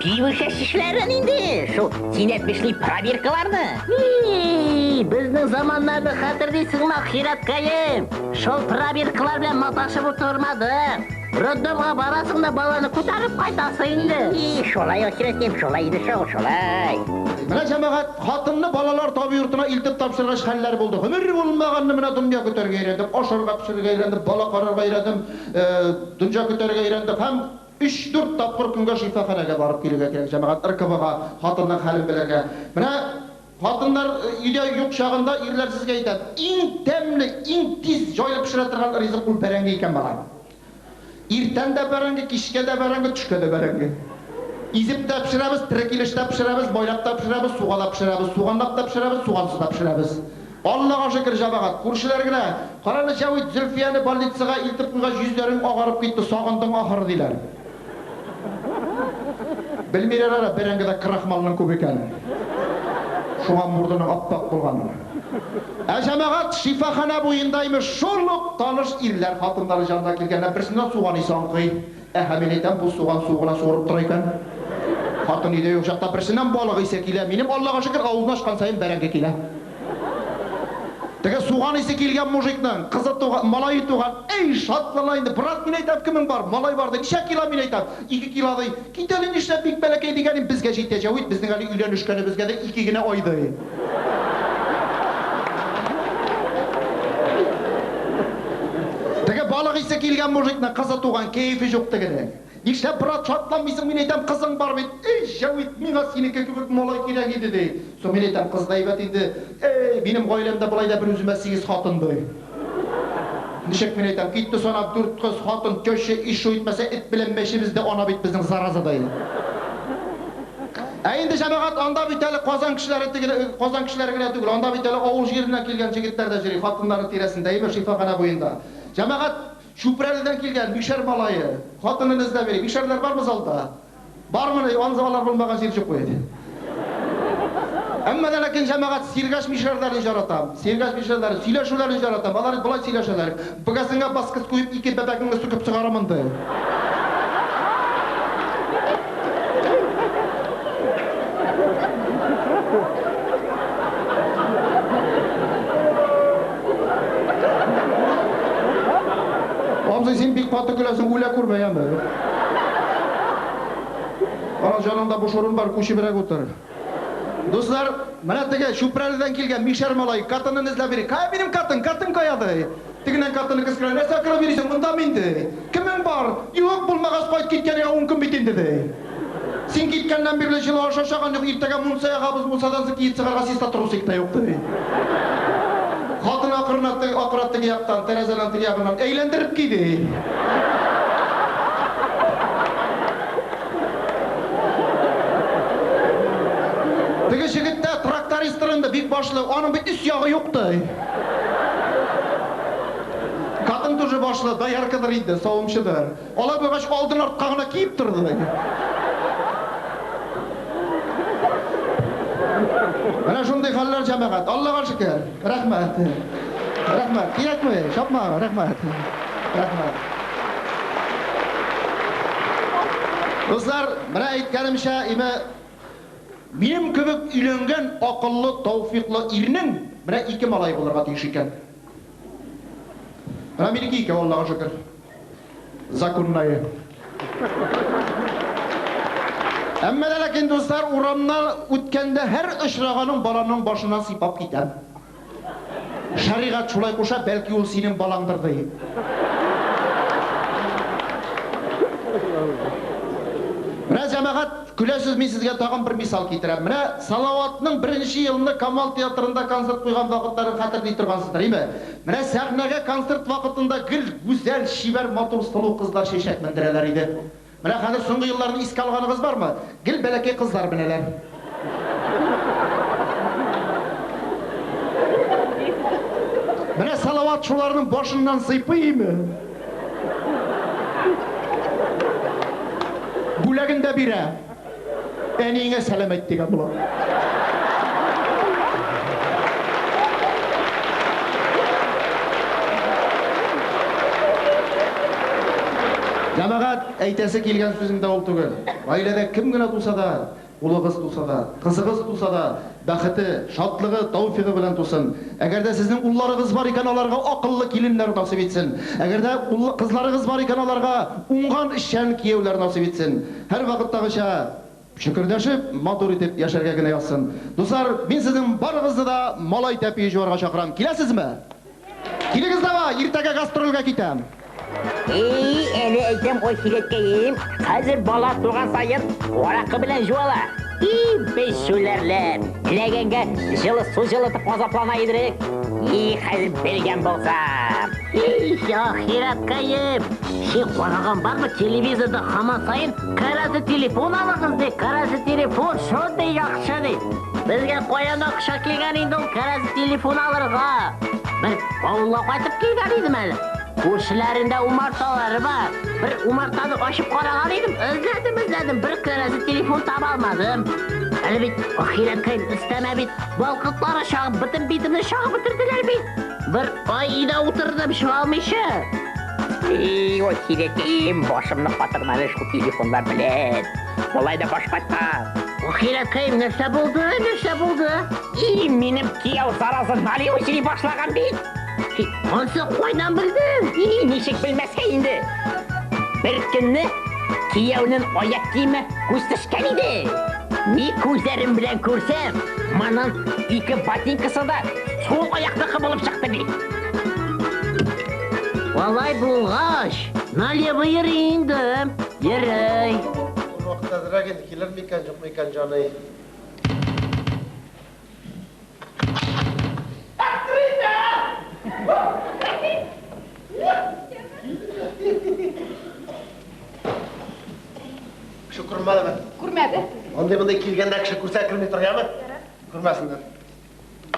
Пиво шешәләрен инде. Шул син әйтмешли пробиркаларны. И, безнең заманнарны хәтерлисеңме, ахирәткәем? Шул пробиркалар белән маташып утырмадык. Роддомга барасың да баланы күтәреп кайтасың инде. И, шулай, ахирәткәем, шулай иде шул, шулай. Менә җәмәгать, хатынны балалар табу йортына илтеп тапшыргач хәлләр булды. Гомер булмаганны менә дөнья көтәргә өйрәндем, ашарга пешерергә өйрәндем, бала карарга өйрәндем, дөнья көтәргә өйрәндем һәм 3-4 тапкыр көнгә шифаханәгә барып килергә кирәк, җәмәгать, РКБга хатынның хәлен белергә. Менә хатыннар өйдә юк чагында ирләр сезгә әйтә, иң тәмле, иң тиз җайлы пешерә торган ризык ул бәрәңге икән, балам. Иртән дә бәрәңге, кичкә дә бәрәңге, төшкә дә бәрәңге. Изеп тә пешерәбез, тере килеш тә пешерәбез, майлап та пешерәбез, суга да пешерәбез, суганлап та пешерәбез, сугансыз да пешерәбез. Аллага шөкер, җәмәгать, күршеләр генә, Карале, Җәвит, Зөлфияне больницага илтеп куйгач, йөзләрең агарып китте, сагындың ахыры, диләр. Белмиләр әле, бәрәңгедә крахмалның күп икәнен. Шуңа мурдының ап-ак булганын. Ә җәмәгать шифаханә буенда, имеш, шул ук таныш ирләр хатыннары җанына килгәннәр, берсеннән суган исе аңкый. Әһә, мин әйтәм, бу суган суы гына суырып тора икән. Хатын өйдә юк чакта берсеннән балык исе килә, минем, Аллага шөкер, авызны ачкан саен бәрәңге килә. Теге суган исе килгән мужикның кызы туган, малае туган, әй, шатлана инде, брат, мин әйтәм, кемең бар, малай бар, ди, ничә кило, мин әйтәм, ике кило, ди, кит әле, нишләп бик бәләкәй дигәнем, безгә җитә, Җәвит, безнең әле өйләнешкәнебезгә дә ике генә ай, ди. Теге балык исе килгән мужикның кызы туган, кәефе җук тегенең. Нишләп, брат, шатланмыйсың, мин әйтәм, кызың бар бит. Эй, Җәвит, миңа синеке кебек малай кирәк иде, ди. Соң, мин әйтәм, кыз да әйбәт инде. Эй, минем гаиләмдә болай да берүземә сигез хатын, ди. Ничек, мин әйтәм, китте санап дүрт кыз, хатын, теща, ишшү итмәсә, эт белән мәчебез дә ана бит безнең, зараза, ди. Ә инде, җәмәгать, анда бит әле Казан кешеләре теге, Казан кешеләре генә түгел, анда бит әле авыл җиреннән килгән җегетләр дә йөри, хатыннары тирәсендә, әйме, шифаханә буенда. Җәмәгать, Чүпрәледән килгән мишәр малае, хатынын эзләп йөри. Мишәрләр бармы залда? Бармыни? Ансы алар булмаган җир җук бит. Әмма дә ләкин, җәмәгать, Сиргәш мишәрләрен җаратам. Сиргәш мишәрләре, сөйләшүләрен җаратам. Алар болай сөйләшәләр. Бөгәсеңә баскыч куеп, ике бәбәгеңне сүкеп чыгарамын, ди. Абзый, син бик каты көләсең, үлә күрмә, яме. Ара җаныңда буш урын бар, күчебрәк утыр. Дуслар, менә теге Чүпрәледән килгән мишәр малай катынын эзләп йөри. Кая минем катын? Катын кая ди? Тегеннән катыны кычкыра, нәрсә кырып йөрисең, монда мин ди. Кемең бар? Юк, булмагач, кайт киткәнеңә ун көн бит инде ди. Син киткәннән бирле җылы аш ашаган юк, иртәгә мунча ягабыз, мунчадан соң киеп чыгарга чиста трусик та юк, ди. Хатын акырына акыра теге яктан, тәрәзәнең теге ягыннан, әйләндереп ки, ди. Теге җегет тә трактористтыр инде, бик башлы, аның бит өс ягы юк, ди. Хатын тоже башлы, дояркадыр инде, савымчыдыр. Алай булгач, алдын артка гына киеп торды. Менә шундый хәлләр, җәмәгать. Аллага шөкер. Рәхмәт. Рәхмәт. Кирәкме? Чапма. Рәхмәт. Рәхмәт. Дуслар, менә әйткәнемчә, име минем кебек өйләнгән акыллы, тәүфиклы ирнең менә ике малае булырга тиеш икән. Менә минеке икәү, Аллага шөкер. Законная. Әмма дә ләкин, дуслар, урамнан үткәндә һәр очраганың баланың башыннан сыйпап китәм. Шәригать шулай куша, бәлки ул синең балаңдыр, ди. Менә, җәмәгать, көләсез, мин сезгә тагын бер мисал китерәм. Менә Салаватның беренче елны Камал театрында концерт куйган вакытларын хәтерли торгансыздыр, име? Менә сәхнәгә концерт вакытында гел гүзәл, чибәр, матур, сылу кызлар чәчәк мендерәләр иде. Менә хәзер соңгы елларны искә алганыгыз бармы? Гел бәләкәй кызлар менәләр. Менә Салават шуларның башыннан сыйпыймы? Бүләген дә бирә. Әниеңә сәлам әйт дигән була. Җәмәгать, әйтәсе килгән сүзем дә ул түгел. Гаиләдә кем генә туса да, улыгыз туса да, кызыгыз туса да, бәхете, шатлыгы, тәүфигы белән тусын. Әгәр дә сезнең улларыгыз бар икән, аларга акыллы киленнәр насыйп итсен. Әгәр дә кызларыгыз бар икән, аларга уңган, эшчән кияүләр насыйп итсен. Һәрвакыттагыча, чөкердәшеп, матур итеп яшәргә генә язсын. Дуслар, мин сезнең барыгызны да малай тәпие җуарга чакырам. Киләсезме? Килегез давай, иртәгә гастрольгә китәм. И, әле әйтәм, ой, сирәткәем, хәзер бала туган саен аракы белән җуалар. И без җүләрләр, ләгәнгә җылы су җылытып азаплана идек. И хәзер белгән булсам. Их, ахирәткәем! Син караган бармы телевизорда һаман саен кәрәзле телефон алыгыз ди, кәрәзле телефон шундый яхшы ди. Безгә каян акча килгән инде ул кәрәзле телефон алырга? Бер авылга кайтып килгән идем әле. Күршеләрендә умарталары бар. Бер умартаны ачып караган идем, эзләдем, эзләдем, бер кәрәзле телефон таба алмадым. Әле бит ахирәткәем өстәмә бит, балкытлары чагып, бөтен битемне чагып бетерделәр бит. Бер ай өйдә утырдым, чыга алмыйча. И, ахирәткәем, башымны катырма әле шул телефоннар белән. Болай да баш каткан. Ахирәткәем, нәрсә булды? Нәрсә булды? И, минем кияү зараза налево йөри башлаган бит. Ансы кайдан белдең? И, ничек белмәскә инде. Бер көнне кияүнең аяк киеме күз төшкән иде. Ни күзләрем белән күрсәм, моның ике ботинкасы да сул аяктыкы булып чыкты бит. Алай булгач, налево йөри инде. Йөри. Ул вакыт әзрәк инде килер микән, юк микән, җаный. Кеше күрмәдеме? Күрмәде. Андый-мондый килгәндә кеше күрсә керми торгамы? Күрмәсеннәр.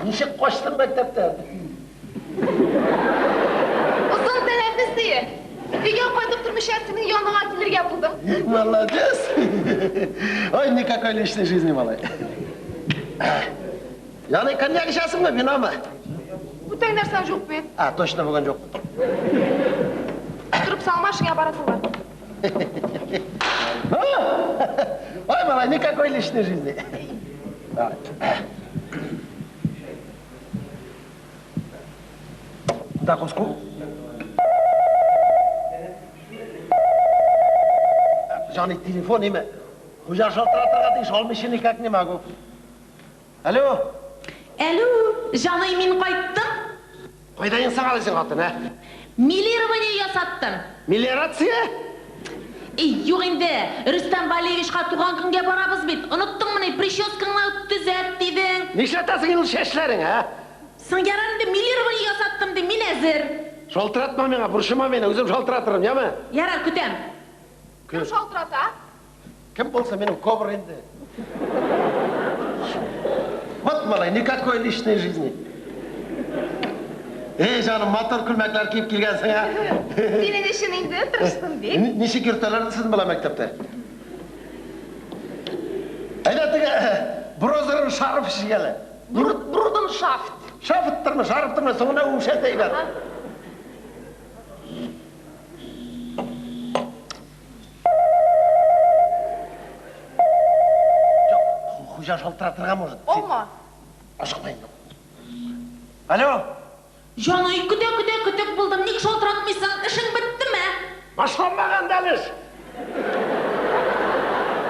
Ничек качтың мәктәптән? Озын тәнәфес дие. Өйгә кайтып тормыйча синең яныңа килергә булдым. Молодец! Ой, никакой личной жизни, малай. Яны коньяк эчәсеңме, виномы? Бүтән нәрсәң юк бит. А, точно бүген юк. Торып салма, эшеңә барасың бар. Ой, малай, никакой личной жизни. Закуску. Җаный, телефон име? Хуҗа шалтыратырга тиеш, алмыйча никак не могу. Алло. Алло, җаный, мин кайттым. Кайда инсаң аласың хатын, ә? Милирование ясаттым. Мелиорация? Эй, юк инде, Рөстәм Валерьевичка туган көнгә барабыз бит. Оныттыңмыни, прическаңны төзәт дидең. Нишләтәсең инде ул чәчләрең, ә? Соң ярар инде, милирование ясаттым ди, мин әзер. Шалтыратма миңа, борчыма мине, үзем шалтыратырым, яме? Ярар, көтәм. Кем шалтырата? Кем булса, минем кобр инде. Вот, малай, никакой личной жизни. Эй, җаным, матур күлмәкләр киеп килгәнсең, ә? Синең өчен инде тырыштым бит. Ничек йөртәләр сезне бала мәктәптә? Әйдә теге брозерын шарф эчик әле. Бруден шафт. Шафттырмы, шарфтырмы, соңына үпшәтә әйбәт. Юк, хуҗа шалтыратырга может. Алма. Ашыкма инде. Алло. Җаный, көтә-көтә көтек булдым, ник шалтыратмыйсың? Эшең беттеме? Башланмаган да әле эш.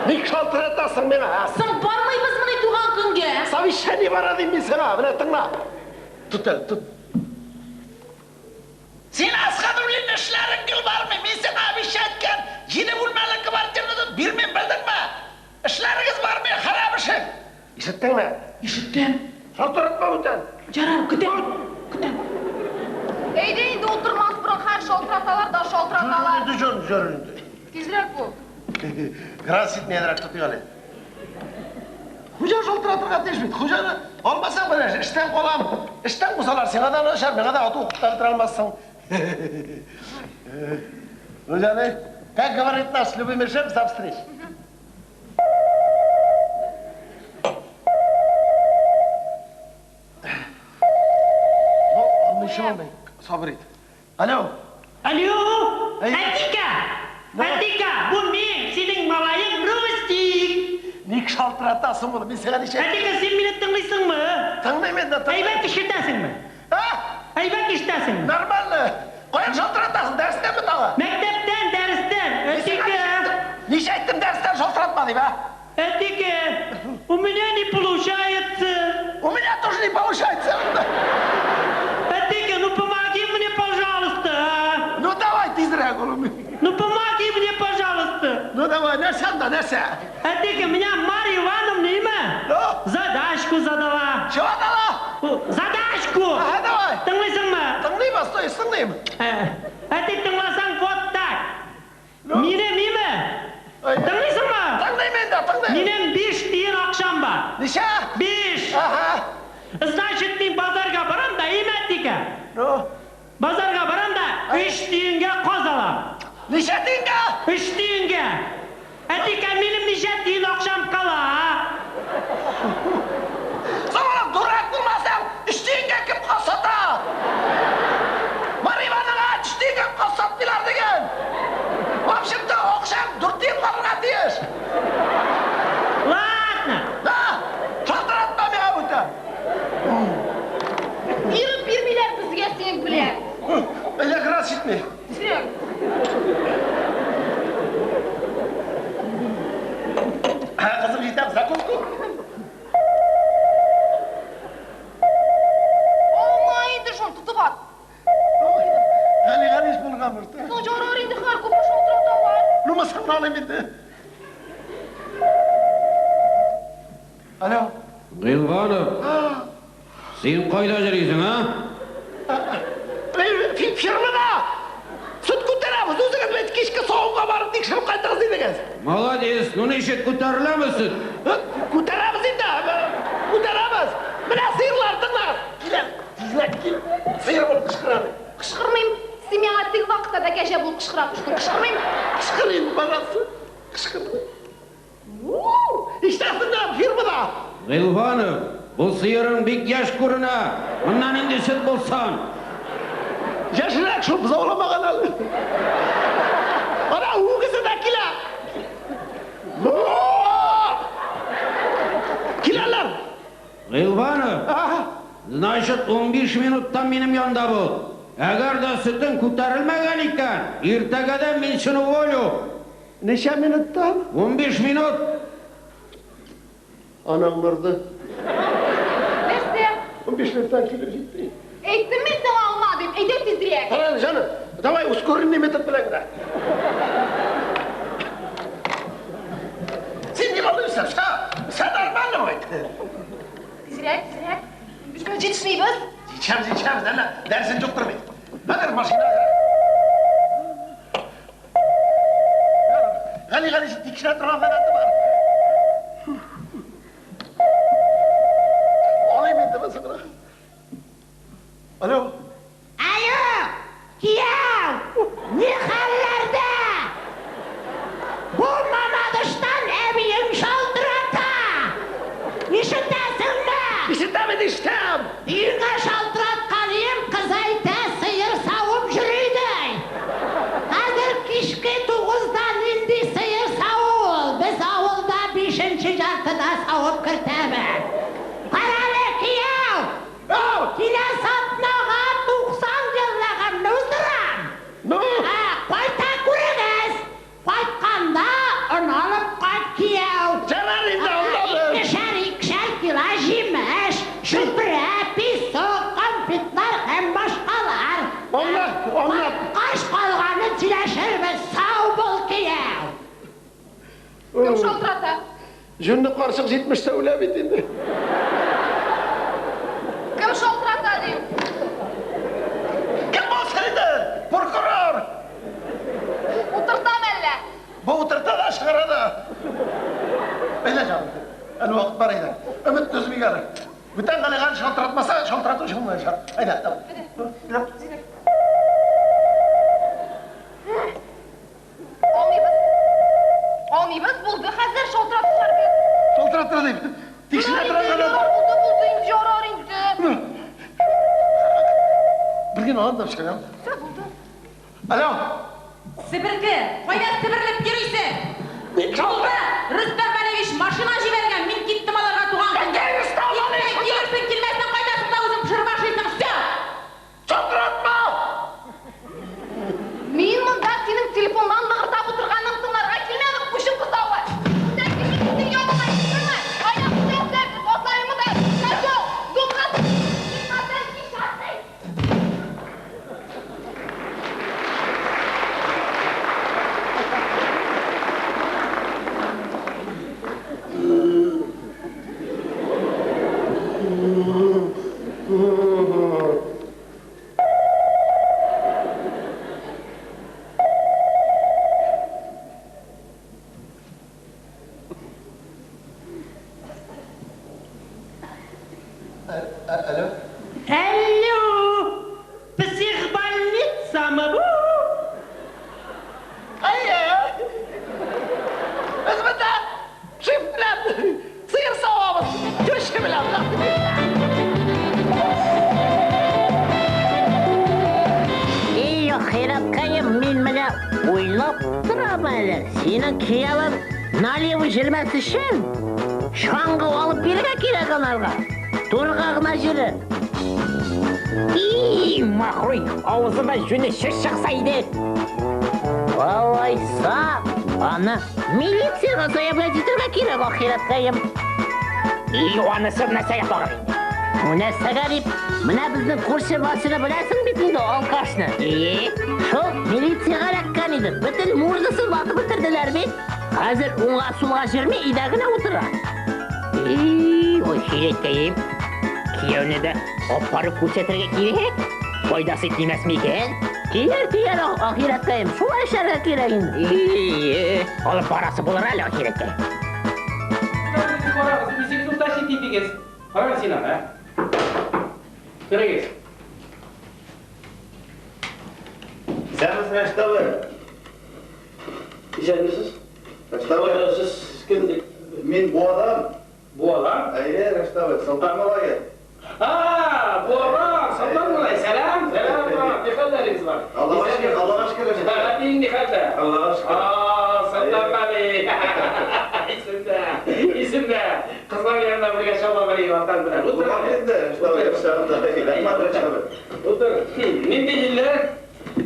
Ник шалтыратасың миңа, ә? Соң бармыйбызмыни туган көнгә? Совещание бара дим мин сиңа, менә тыңла. Тот әле, тот. Син Асхадуллин эшләрең гел бармый, мин сиңа обещать иткән 7 бүлмәле квартираны бирмим, белдеңме? Эшләрегез бармый, харап эшең. Ишеттеңме? Ишеттем. Шалтыратма бүтән. Ярар, көтәм. Көтәм. Әйдә инде утырмас борын, хәр шалтыраталар да шалтыраталар. Инде җор, җор инде. Тизрәк бул. Грант итмәйрәк тотыйк әле. Хуҗа шалтыратырга тиеш бит. Хуҗаны алмасаң менә эштән калам. Эштән кусалар, сиңа да начар, миңа да ату укып та бетерә алмассың. Ну, җаный, как говорит наш любимый шеф, за встречу. Ну, алмыйча алмый, сабыр ит. Алло. Алло, Әйе. Әтика! Әтика, бу мин, синең малаең Рустик. Ник шалтыратасың моны? Мин сиңа ничә... Әтика, син мине тыңлыйсыңмы? Тыңлыйм инде, тыңлыйм. Әйбәт ишетәсеңме? А? Әйбәт ишетәсеңме? Нормально. Каян шалтыратасың? Дәрестәнме тагы? Мәктәптән, дәрестән. Әтика! Ничә әйттем дәрестән шалтыратма дип, а? Әтика, у меня не получается. У меня тоже не получается. Әтика, ну помоги мне, пожалуйста, а? Ну давай тизрәк, улым. Ну помоги мне, пожалуйста. Ну давай. Давай, нәрсә анда, нәрсә? Әтике, меня Марья Ивановна имя? Ну? Задачку задала. Чего дала? Задачку! Ага, давай. Тыңлыйсыңмы? Тыңлыйм, стой, тыңлыйм. Әти, тыңласаң, вот так. Минем име? Тыңлыйсыңмы? Тыңлыйм инде, тыңлыйм. Минем 5 тиен акчам бар. Ничә? 5. Ага. Значит, мин базарга барам да, име, әтике? Ну? Базарга барам да, 3 тиенгә каз алам. Ничә тиенгә? 3 тиенгә. Әтике, минем ничә тиен акчам кала? Соң, дурак булмасаң, 3 тиенгә кем каз сата? Марья Ивановна, 3 тиенгә каз сатмыйлар дигән. В общем-то, акчаң 4 тиен калырга тиеш. Ладно. Да, шалтыратма миңа бүтән. Биреп бирмиләр безгә синең белән. Әле раз җитми. Тизрәк. Кызым җитәм, закуску. Алма инде шуны тотып ат. Гали Галиш булган бер. Соң ярар инде хәр күпме шалтыраталар. Ну, мыскылны алыйм инде. Алло. Гыйлванов, син кайда йөрисең, а? Фирмада! Сөт күтәрәбез, үзегез бит кичке савымга барып тикшереп кайтыгыз дидегез. Молодец, ну ничек күтәреләме сөт? Күтәрәбез инде, күтәрәбез. Менә сыерлар тыңлагыз. Килә, тизрәк кил. Сыер булып кычкыра. Кычкырмыйм. Син миңа теге вакытта да кәҗә булып кычкыра куштың. Кычкырмыйм. Кычкыр инде, баласы. Кычкыр. Ишетәсеңме, фирмада? Гыйлванов, бу сыерың бик яшь күренә. Моннан инде сөт булсын. Яшьрәк шул, бозауламаган әле. Ана үгезе дә килә. Киләләр. Гыйлванов, значит, 15 минуттан минем янда бул. Әгәр дә сөтең күтәрелмәгән икән, иртәгәдән мин сине уволю. Ничә минуттан? 15 минут. Анаң мырды. Нәрсә? 15 минуттан килеп җитте. Әйттем мин сиңа алма дип, әйдә тизрәк. Кара, җаным, давай ускоренный метод белән генә. Син не волнуйся, все, все нормально будет. Тизрәк, тизрәк. Без белән җитешмибез. Җитешәбез, җитешәбез, әллә дәресен юктыр бит. Хәзер машина. Гали, Гали, тикшерә торган гадәте бар. Алыйм инде бу. Алло. Алло, кияү, ни хәлләрдә? Бу Мамадыштан әбиең шалтырата. Ишетәсеңме? Ишетәм инде, ишетәм. Өеңә шалтыраткан идем, кыз әйтә, сыер савып йөри ди. Хәзер кичке 9-да нинди сыер саву ул? Без авылда 5-нче яртыда савып кертәбез. Карале, кияү! Киләсе атнага 90 еллыгымны уздырам. Ну? Кайта күрегез. Кайтканда он алып кайт, кияү. Ярар инде, аңладым. Икешәр кило җимеш, чүпрә, песок, конфетлар һәм башкалар. Аңлат, аңлат. Кайткач калганын сөйләшербез. Сау бул, кияү. Кем шалтырата? Җүнле карчык 70-тә үлә бит инде. Кем шалтырата дим? Кем булсын инде? Прокурор. Утыртам әллә? Бу утырта да чыгара да. Әйдә, җаным. Әле вакыт бар әйдә. Өмет өзмик әле. Бүтән Галиган шалтыратмаса, шалтырату булмаячак. Әйдә, давай. Алмыйбыз. Алмыйбыз, булды хәзер шалтыратышлар бит. Шалтыратыр дип. Тикшерә торган Ярар, булды, булды инде, ярар инде. Бер генә алам да чыгам. Все, булды. Алло. Себерке, кайда себерлеп йөрисең? Булды, Рөстәм Вәлиевич машина җибәргән, мин киттем аларга туган көнгә. Рөстәм Вәлиевич? Килерсең, килмәсең, кайтасың да үзең пешереп ашыйсың, все. Шалтыратма! Мин монда синең телефоннан лыгырдап утырганыңны тыңларга килмәдем, күчем кызавы. Монда кеше синең яныңа килерме? Аяк күтәрсәң, атларымы да, козел, дуңгыз. Китмәсәң, кич атлый. Ахирәткәем, мин менә уйлап торам әле. Синең киявең налево җөрмәс өчен чаңгы алып бирергә кирәк анарга. Турга гына җөрер. И, махруй, авызында җүнле сүз чыкса иде. Алайса, аны милициягә заявлять итәргә кирәк, ахирәткәем. И, анысы нәрсәгә тагын инде? Бу нәрсәгә дип, менә безнең күрше Васяны беләсең бит инде, алкашны. И? Шул милициягә эләккән иде. Бөтен мурдасын ватып бетерделәр бит. Хәзер уңга-сулга җөрми, өйдә генә утыра. И, ахирәткәем, кияүне дә апарып күрсәтергә кирәк. Файдасы тимәс микән? Тияр, тияр, ахирәткәем. Шулай эшләргә кирәк инде. И, алып барасы булыр әле, ахирәткәем. Карагыз, үзегез утащить итегез. Карагыз син аны, ә? Керегез. Исәнмесез, Рәшит абый. Исәнмесез. Рәшит абый. Сез кем? Мин Буадан. Буадан? Әйе, Рәшит абый, Солтан малае. А, Буадан, Солтан малай. Сәлам, сәлам, Буадан. Ни хәлләрегез бар? Аллага шөкер, Аллага шөкер, Рәшит абый. Әтиең ни хәлдә? Аллага шөкер. А, Солтан малай. Исемдә, исемдә. Кызлар янында бергә чаба бер ватан белән. Утыр. Булган инде, Рәшит абый, яхшы. Рәхмәт, Рәшит абый. Утыр. Нинди җилләр?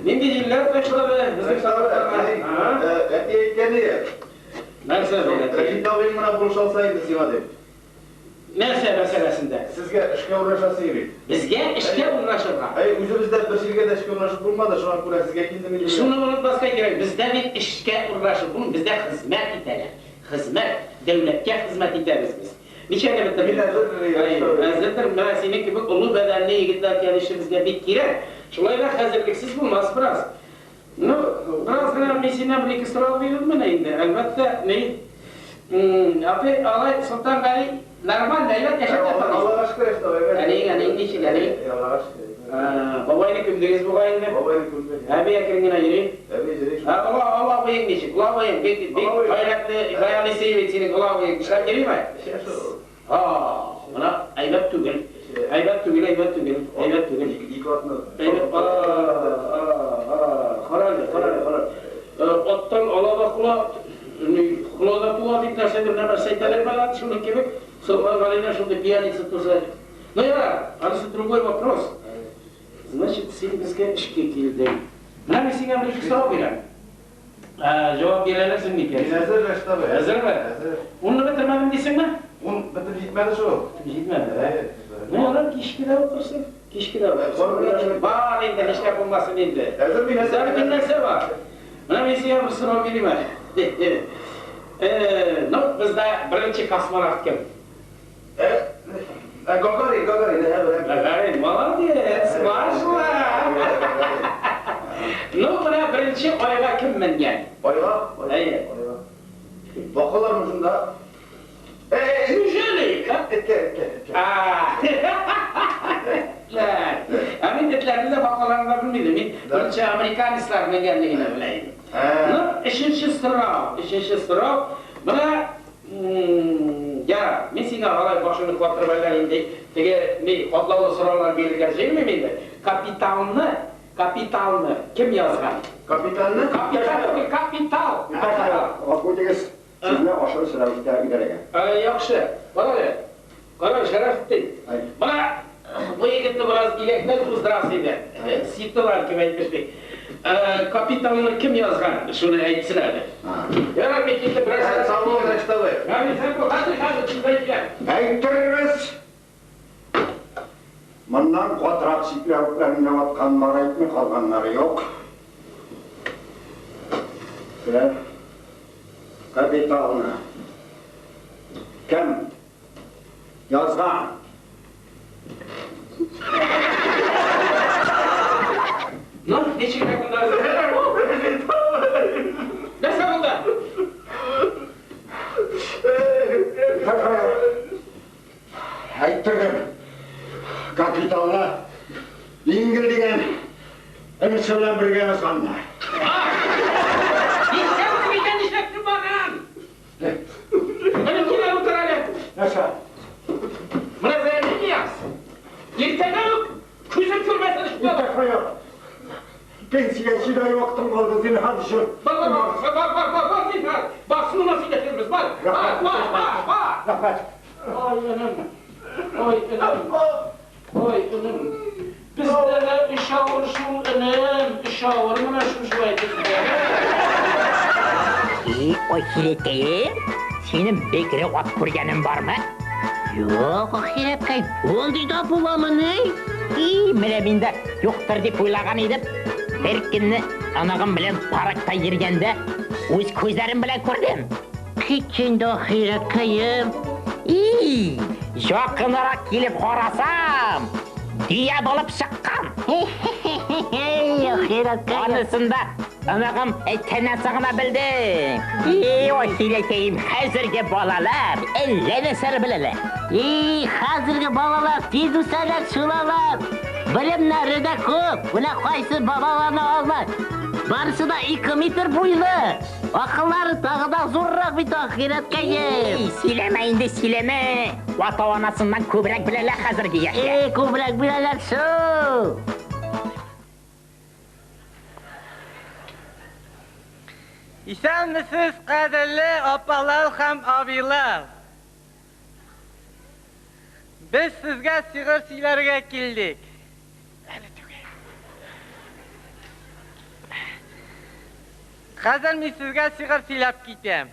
Нинди җилләр ташлады безнең Рәшит абый, Солтанга? әти әйткән иде. Нәрсә ди әти? Рәшит абыең менә булыша алса инде сиңа дип. Нәрсә мәсьәләсендә? Сезгә эшкә урнашасы бит. Безгә эшкә урнашырга. Әй, үзебездә бер җиргә дә эшкә урнашып булмады, шуңа күрә сезгә килдем инде. Шуны онытмаска кирәк, бездә бит эшкә урнашып булмый, бездә хезмәт итәләр. Хезмәт, дәүләткә хезмәт итәбез без. Ничәне бетердең? Мин әзер, Әзердер, менә синең кебек олы бәдәнле егетләр кәлеше безгә бик кирәк. Шулай да хәзерлексез булмас бераз. Ну, бераз гына мин синнән бер-ике сорау бирермен инде. Әлбәттә, ни, Апай, алай Солтан Гали нормально, әйбәт яшәп ятабыз. Аллага шөкер, Рәшит абый. Әниең, әниең ничек, әниең? Аллага шөкер. Бабайны күмдегез бугай инде. Бабайны күмдек. Әби әкрен генә йөри. Әби йөри. Ә, олы, олы абыең ничек? Олы абыең бик, бик гайрәтле, Гаян бит синең олы абыең. Эшләп йөриме? А, менә әйбәт түгел. Әйбәт түгел, әйбәт түгел, әйбәт түгел. Ике атны. Әйбәт, а, а, а, карале, карале, карале. Аттан ала да кола, кола да туа дип нәрсәдер нәрсә әйтәләр бала, шуның кебек Солтан Галинә шундый пьяница туса. Ну ярар, анысы другой вопрос. Значит, син безгә эшкә килдең. Менә мин сиңа бер ике сорау бирәм. Җавап бирә аласың микән? Мин әзер, Рәшит абый. Әзерме? Әзер. Унны бетермәдем дисеңме? Ун бетереп җитмәде шул. Җитмәде, ә? Ну, ярар, кичке дә укырсың. Кичке дә укырсың. Бар инде, нишләп булмасын инде. Әзер мин, әзер. Бер нәрсә бар. Менә мин сиңа бер сорау бирим әле. Ну, бездә беренче космонавт кем? Гагарин, Гагарин, Гагарин, молодец, машла. Ну, менә беренче айга кем менгән? Айга? Әйе. Бакалармы шунда? Неужели? Эткә, эткә, эткә. Ә мин этләрне дә бакаларны да белмим. Мин беренче американецлар менгәнлеген белә идем. Ну, өченче сорау, өченче сорау. Менә ярар, мин сиңа алай башыңны катырып әллә инде теге ни катлаулы сораулар бирергә җыенмыйм инде. Капиталны, капиталны кем язган? Капиталны? Капитал түгел, капитал. Гафу итегез, сезне ашыгыч рәвештә идарәгә. Яхшы. Кара әле. Кара, Шәрәфетдин. Менә бу егетне бераз иләктән уздырасы иде. Сиптылар кем әйтмешли. Капиталны кем язган? Шуны әйтсен әле. Ярар, мин китеп бераз. Сау бул, Рәшит абый. Хәзер, хәзер, тиздән киләм. Әйттерегез! Моннан катырак чикләвекләрне ватканнар әйтми калганнары юк. Менә капиталны кем язган? Ну, ничек монда? Нәрсә булды? Әйттердем. Капиталны Ингел дигән энесе белән бергә язганнар. Нишләп икән, нишләп барган? Менә килә утыр әле. Нәрсә? Менә заявление яз. Иртәгә үк күзем күрмәсен эшкә. Пенсиягә җиде ай вакытым калды, зинһар өчен. Бар, бар, бар, бар, бар, бар, бар, зинһар. Барсын гына сөйләшербез, бар. Бар, бар, бар, бар. Рәхмәт. Ай, энем. Ай, энем. Ай, энем. Бездә дә эш авыр шул, энем. Эш авыр менә шушылай бездә. И, ахирәткәем, синең бекре ат күргәнең бармы? Юк, ахирәткәй, андый да буламыни? И, менә мин дә юктыр дип уйлаган идем. Бер көнне оныгым белән паркта йөргәндә үз күзләрем белән күрдем. Кит инде, ахирәткәем. И, якынрак килеп карасам, дөя булып чыккан. Ахирәткәем. Анысын да оныгым әйткәннән соң гына белдем. И, ахирәткәем, хәзерге балалар әллә нәрсәләр беләләр. И, хәзерге балалар тиз үсәләр шул алар. Белемнәре дә күп. Менә кайсы балаларны алма. Барысы да 2 метр буйлы. Акыллары тагы да зуррак бит, ахирәткәем. И, сөйләмә инде, сөйләмә. Ата-анасыннан күбрәк беләләр хәзерге яшьләр. И, күбрәк беләләр шул. Исәнмесез, кадерле апалар һәм абыйлар. Без сезгә сигыр сөйләргә килдек. Әле түгел. Хәзер мин сезгә сигыр сөйләп китәм.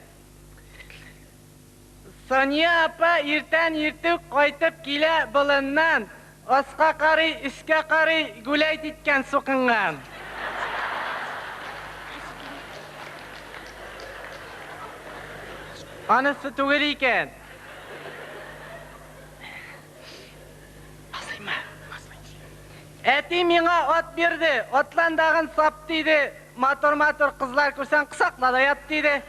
Сания апа иртән иртүк кайтып килә болыннан, аска карый, өскә карый, гүләйт иткән сукынган. Анысы түгел икән. Әти миңа ат бирде, атландагын сап диде, матур-матур кызлар күрсәң кысакла да ят диде.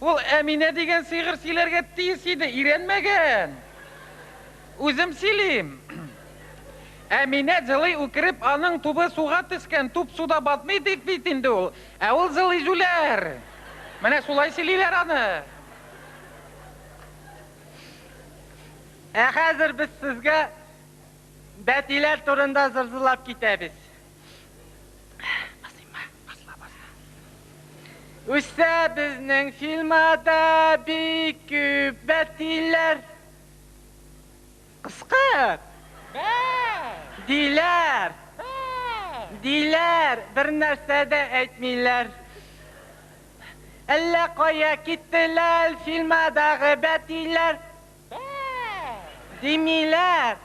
Ул Әминә дигән сыйгыр сөйләргә тиеш иде, өйрәнмәгән. Үзем сөйлим. Әминә җылый үкереп, аның тубы суга төшкән, туп суда батмый дип бит инде ул. Ә ул җылый җүләр. Менә шулай сөйлиләр аны. Ә хәзер без сезгә бәтиләр турында зырзылап китәбез. Үсә безнең фильмада бик күп бәтиләр. Кыскыр. Диләр. Диләр, бер нәрсә дә әйтмиләр. Әллә кая киттеләр фильмадагы бәтиләр. Димиләр.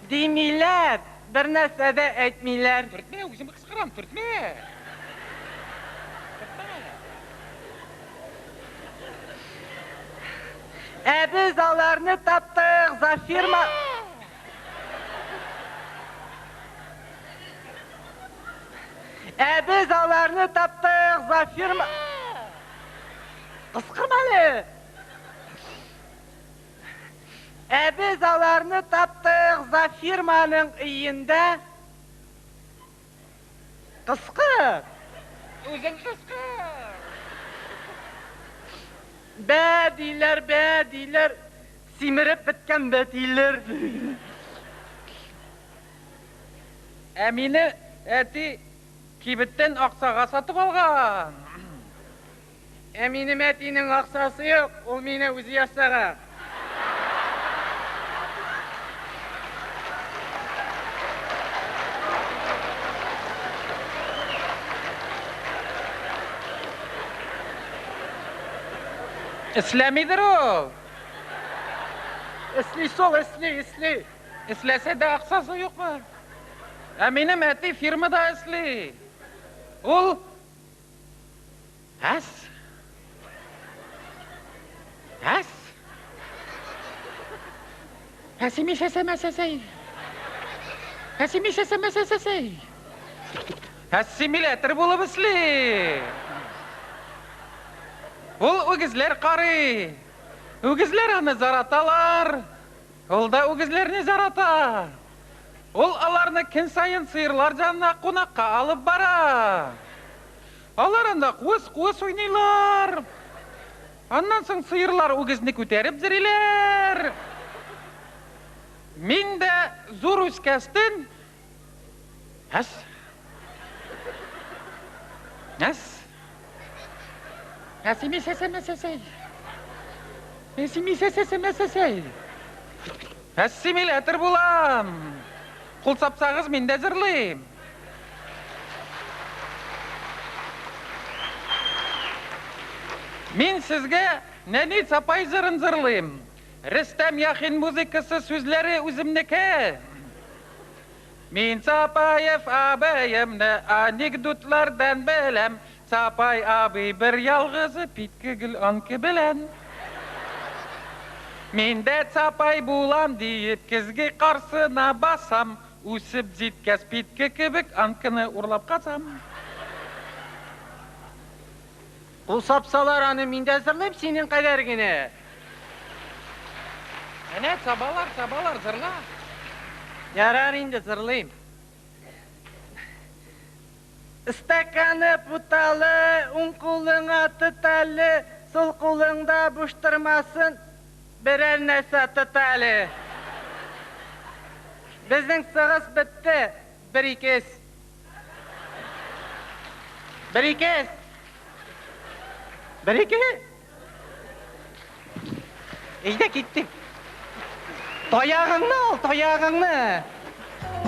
Димиләр, бер нәрсә дә әйтмиләр. Төртмә, үзем кычкырам, төртмә. Ә без аларны таптык за фирма. Ә без аларны таптык за фирма. Кыскырма әле. Ә без аларны таптык за фирманың өендә. Кыскыр. Үзең кыскыр. Бә диләр, бә диләр. Симереп беткән бәтиләр. Ә мине әти кибеттән акчага сатып алган. Ә минем әтинең акчасы юк, ул мине үзе ясаган. Эшләмидер ул. Эшли шул, эшли, эшли. Эшләсә дә акчасы юкмы? Ә минем әти фирмада эшли. Ул Әс. Әс. Әсимисәсәмәсәсәй. Әсимисәсәмәсәсәй. Ассимилятор булып эшли. Ул үгезләр карый. Үгезләр аны зараталар. Ул да үгезләрне зарата. Ул аларны көн саен сыерлар янына кунакка алып бара. Алар анда куыс-куыс уйныйлар. Аннан соң сыерлар үгезне күтәреп йөриләр. Мин дә зур үскәстен Әс. Әс. Ассимилятор булам. Кул сапсагыз, мин дә җырлыйм. Мин сезгә Нәни Цапай җырын җырлыйм. Рөстәм Яхин музыкасы, сүзләре үземнеке. Мин Цапаев абыемны анекдотлардан беләм. Цапай абый бер ялгызы Питке гел анкы белән. Мин дә Цапай булам диеп көзге каршына басам. Үсеп җиткәч Питке кебек анкыны урлап качам. Кул сапсалар аны мин дә җырлыйм синең кадәр генә. Әнә сабалар, сабалар, җырла. Ярар инде җырлыйм. Стаканы путалы, уң кулыңа тот әле, сул кулыңда буш тормасын, берәр нәрсә тот әле. Безнең сыгыс бетте, бер-ике эс. Бер-ике эс. Бер-ике. Әйдә киттек. Таягыңны ал, таягыңны.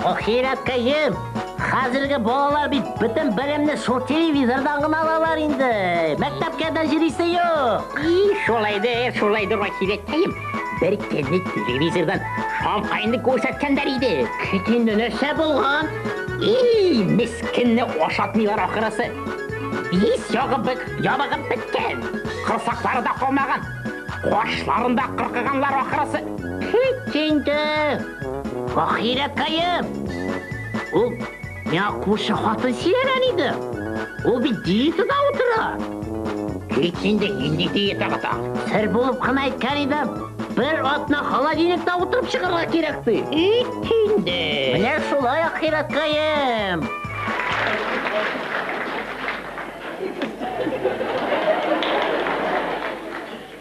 Ахирәткәем, хәзерге балалар бит бөтен белемне шул телевизордан гына алалар инде. Мәктәпкә дә йөрисе юк. И, шулайдыр, шулайдыр, ахирәткәем. Бер көнне телевизордан шампайны күрсәткәннәр иде. Кит инде, нәрсә булган? И, мескенне ашатмыйлар ахрысы. Бис ягып, ябыгып беткән. Корсаклары да калмаган. Кашларын да кыркыганнар ахрысы. Кит инде. Ахирәткәем. Ул миңа күрше хатын сөйләгән иде. Ул бит диетада утыра. Кит инде, нинди диетага та? Сер булып кына әйткән идем. Бер атна холодильникта утырып чыгарга кирәк ди. Кит инде. Менә шулай, ахирәткәем.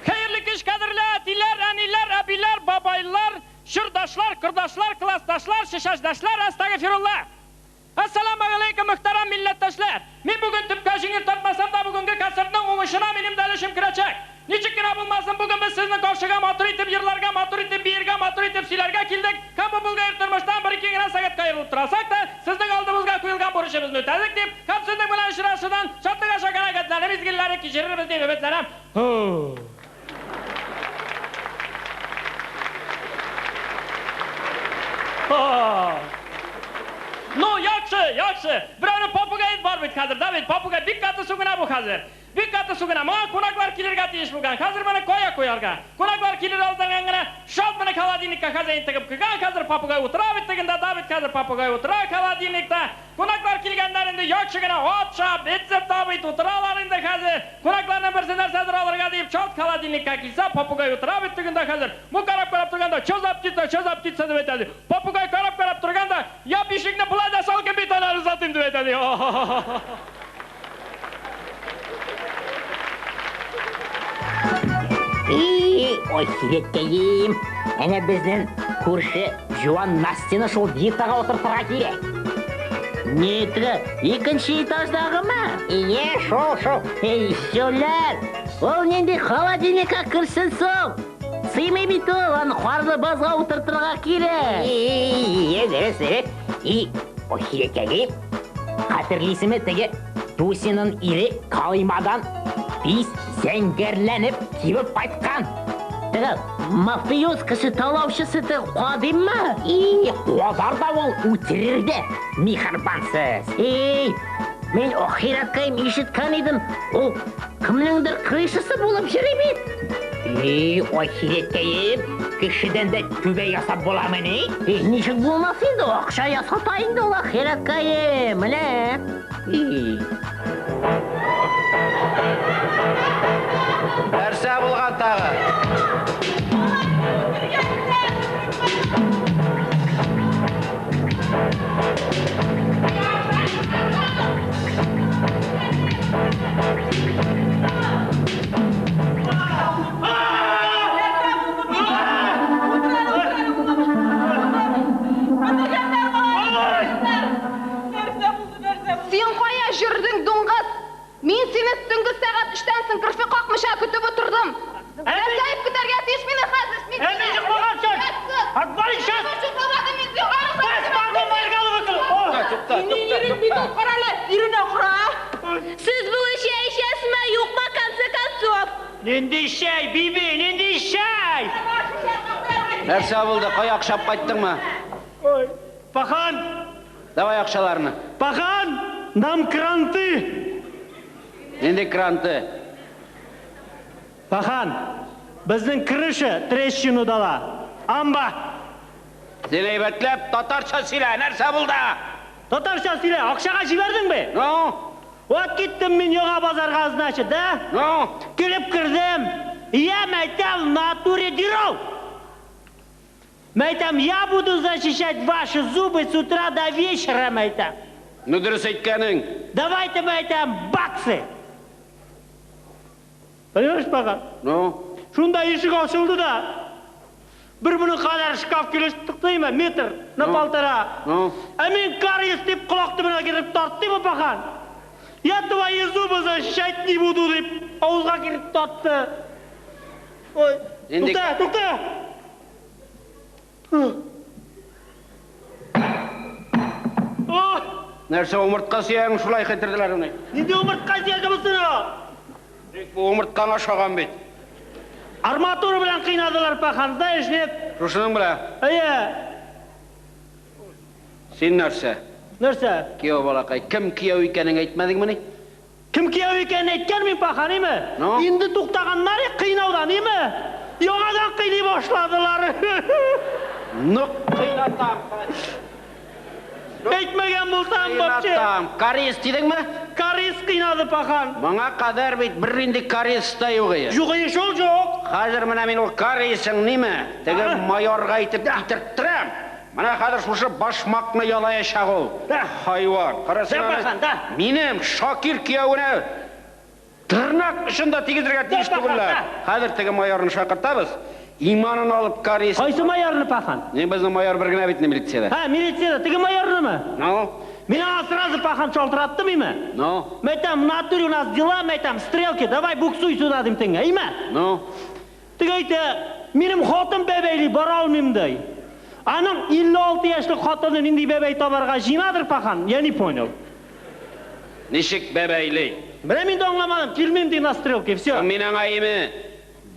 Хәерле кич, кадерле әтиләр, әниләр, әбиләр, бабайлар, чордашлар, кордашлар, классташлар, шешәждашлар, астагфирулла. Ассаламу алейкум, мөхтәрәм милләттәшләр. Мин бүген төпкә җиңел тартмасам да, бүгенге концертның уңышына минем дә өлешем керәчәк. Ничек кенә булмасын, бүген без сезнең каршыга матур итеп йырларга, матур итеп биергә, матур итеп сөйләргә килдек. Һәм бу булган тормыштан бер-ике генә сәгатькә аерылып торасак та, сезнең алдыбызга куелган бурычыбызны үтәдек дип, һәм сезнең белән очрашудан шатлык аша канәгатьләнү мизгелләре кичерербез дип өметләнәм. Ну, яхшы, яхшы. Берәүнең попугае бар бит хәзер, да бит? Попугай бик каты сүгенә бу хәзер. Бик каты сүгенә. Моңа кунаклар килергә тиеш булган. Хәзер моны кая куярга? Кунаклар килер алдыннан гына шалт моны холодильникка хозяин тыгып куйган. Хәзер попугай утыра бит тегендә, да бит хәзер попугай утыра холодильникта. Кунаклар килгәннәр инде яхшы гына ашап, эчеп да бит утыралар инде хәзер. Кунакларның берсе нәрсәдер алырга дип чалт холодильникка килсә, попугай утыра бит тегендә хәзер. Бу карап-карап торганда, чё за птица, чё за птица дип әйтә. Попугай карап-карап торганда, я бишекне болай да салкын бит анары затыйм дип әйтә. И, ахирәткәем, әнә безнең күрше Жуан Настяны шул диетага утыртырга кирәк. Ни теге, икенче этаждагымы? Ие, шул, шул. Эй, җүләр! Ул нинди холодильникка керсен соң? Сыймый бит ул, аны карлы базга утыртырга кирәк. Ие, дөрес, дөрес. И, ахирәткәем, хәтерлисеңме теге Дусиның ире Калимадан бис зәңгәрләнеп кибеп кайткан? Теге мафиоз кеше талаучысы теге Кадимме? И, кадар да ул үтерер дә, миһербансыз. Эй, мин ахирәткәем ишеткән идем, ул кемнеңдер крышасы булып йөри бит. И, ахирәткәем, кешедән дә түбә ясап буламыни? Эй, ничек булмас инде, акча ясата инде ул ахирәткәем, менә. И. Нәрсә булган тагы? Син кая җөрдең, дуңгыз? Мин сине төнге сәгать өчтән соң керфек какмыйча көтеп утырдым. Нәрсә дип көтәргә тиеш мине хәзер? Мин Ә мин йоклаган чак! Отвали сейчас! Бас Синең ирең бит ул, карале, иренә кара. Сез бүген чәй эчәсезме, юкмы, конце концов? Нинди чәй, биби, нинди чәй? Нәрсә булды? Кая акча алып кайттыңмы? Ой, пахан! Давай акчаларны. Пахан, нам кранты! Нинди кранты? Пахан, безнең крыша трещину дала. Амба! Син әйбәтләп татарча сөйлә, нәрсә булды? Татарча сөйлә, акчага җибәрдеңме? Ну? Вот киттем мин яңа базарга, значит, да? Ну? Килеп кердем. Я мәйтәм, в натуре деру. Мәйтәм, я буду защищать ваши зубы с утра до вечера, мәйтәм. Ну, дөрес әйткәнең. Давайте, мәйтәм, баксы. Понимаешь, пахан? Ну? Шунда ишек ачылды да. Бер моның кадәр шкаф килеп чыкты, метр на полтора. Ну? Ә мин кариес дип колак төбенә кереп тартты, пахан. Я твои зубы защищать не буду дип авызга кереп тартты. Ой, Инде- тукта, тукта. Нәрсә умыртка сөягең шулай китерделәр аны? Нинди умыртка сөяге булсын ул? Бу умырткаңа ошаган бит. Арматура белән кыйнадылар, пахан, знаешь, нет? Шушының белән. Әйе. Син нәрсә? Нәрсә? Кияү балакай, кем кияү икәнен әйтмәдеңмени? Кем кияү икәнен әйткән мин, пахан, име? Инде туктаганнар кыйнаудан, име? Яңадан кыйный башладылар. Нык кыйнатам. Әйтмәгән булсам, вообще. Кыйнатам. Кариес дидеңме? Кариес кыйнады, пахан. Моңа кадәр бит бернинди кариес та юк иде. Юк иде шул, юк. Хәзер менә мин ул кариесың ниме? Теге майорга әйтеп китерттем. Менә хәзер шушы башмакны ялаячак ул. Хайван. Кара син Да, аны. пахан, да. Минем Шакир кияүенә тырнак очын да тигезергә тиеш Да, пахан, түгелләр. Хәзер теге майорны шакыртабыз. Иманын алып кариес. Кайсы майорны, пахан? Не безнең майор бер генә бит милициядә. Һа, милициядә. Теге майорнымы? Ну? Мин аңа сразу пахан шалтыраттым, име? Ну? Мәйтәм, в натуре у нас дела, мәйтәм, стрелки, давай буксуй сюда, дим теңгә, име? Ну? Теге әйтә, минем хатын бәбәйли, бара алмыйм, ди. Аның 56 яшьлек хатыны нинди бәбәй табарга җыенадыр, пахан, я не понял. Ничек бәбәйли? Менә мин дә аңламадым, килмим ди на стрелки, все. Мин аңа име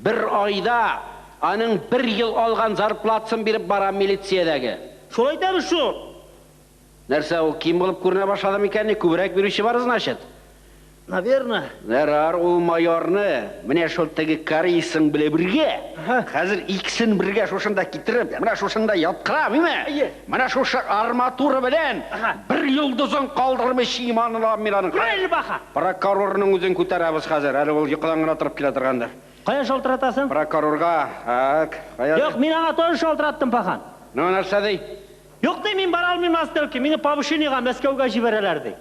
бер айда аның бер ел алган зарплатасын биреп барам милициядәге. Шулай әйтәбез шул. Нәрсә ул ким булып күренә башлады микән? Күбрәк бирүче бар, значит. Наверное. Ярар, ул майорны менә шул теге кариесың белән бергә, хәзер икесен бергә шушында китереп, менә шушында яткырам, име? Менә шушы арматура белән бер йолдызын калдырмыйча иманын алам мин аның. Правильно, пахан. Прокурорның үзен күтәрәбез хәзер, әле ул йокыдан гына торып килә торгандыр. Кая шалтыратасың? Прокурорга, так, кая? Юк, мин аңа тоже шалтыраттым, пахан. Ну, нәрсә ди? Юк ди, мин бара алмыйм на стрелки, мине повышениега Мәскәүгә җибәрәләр ди.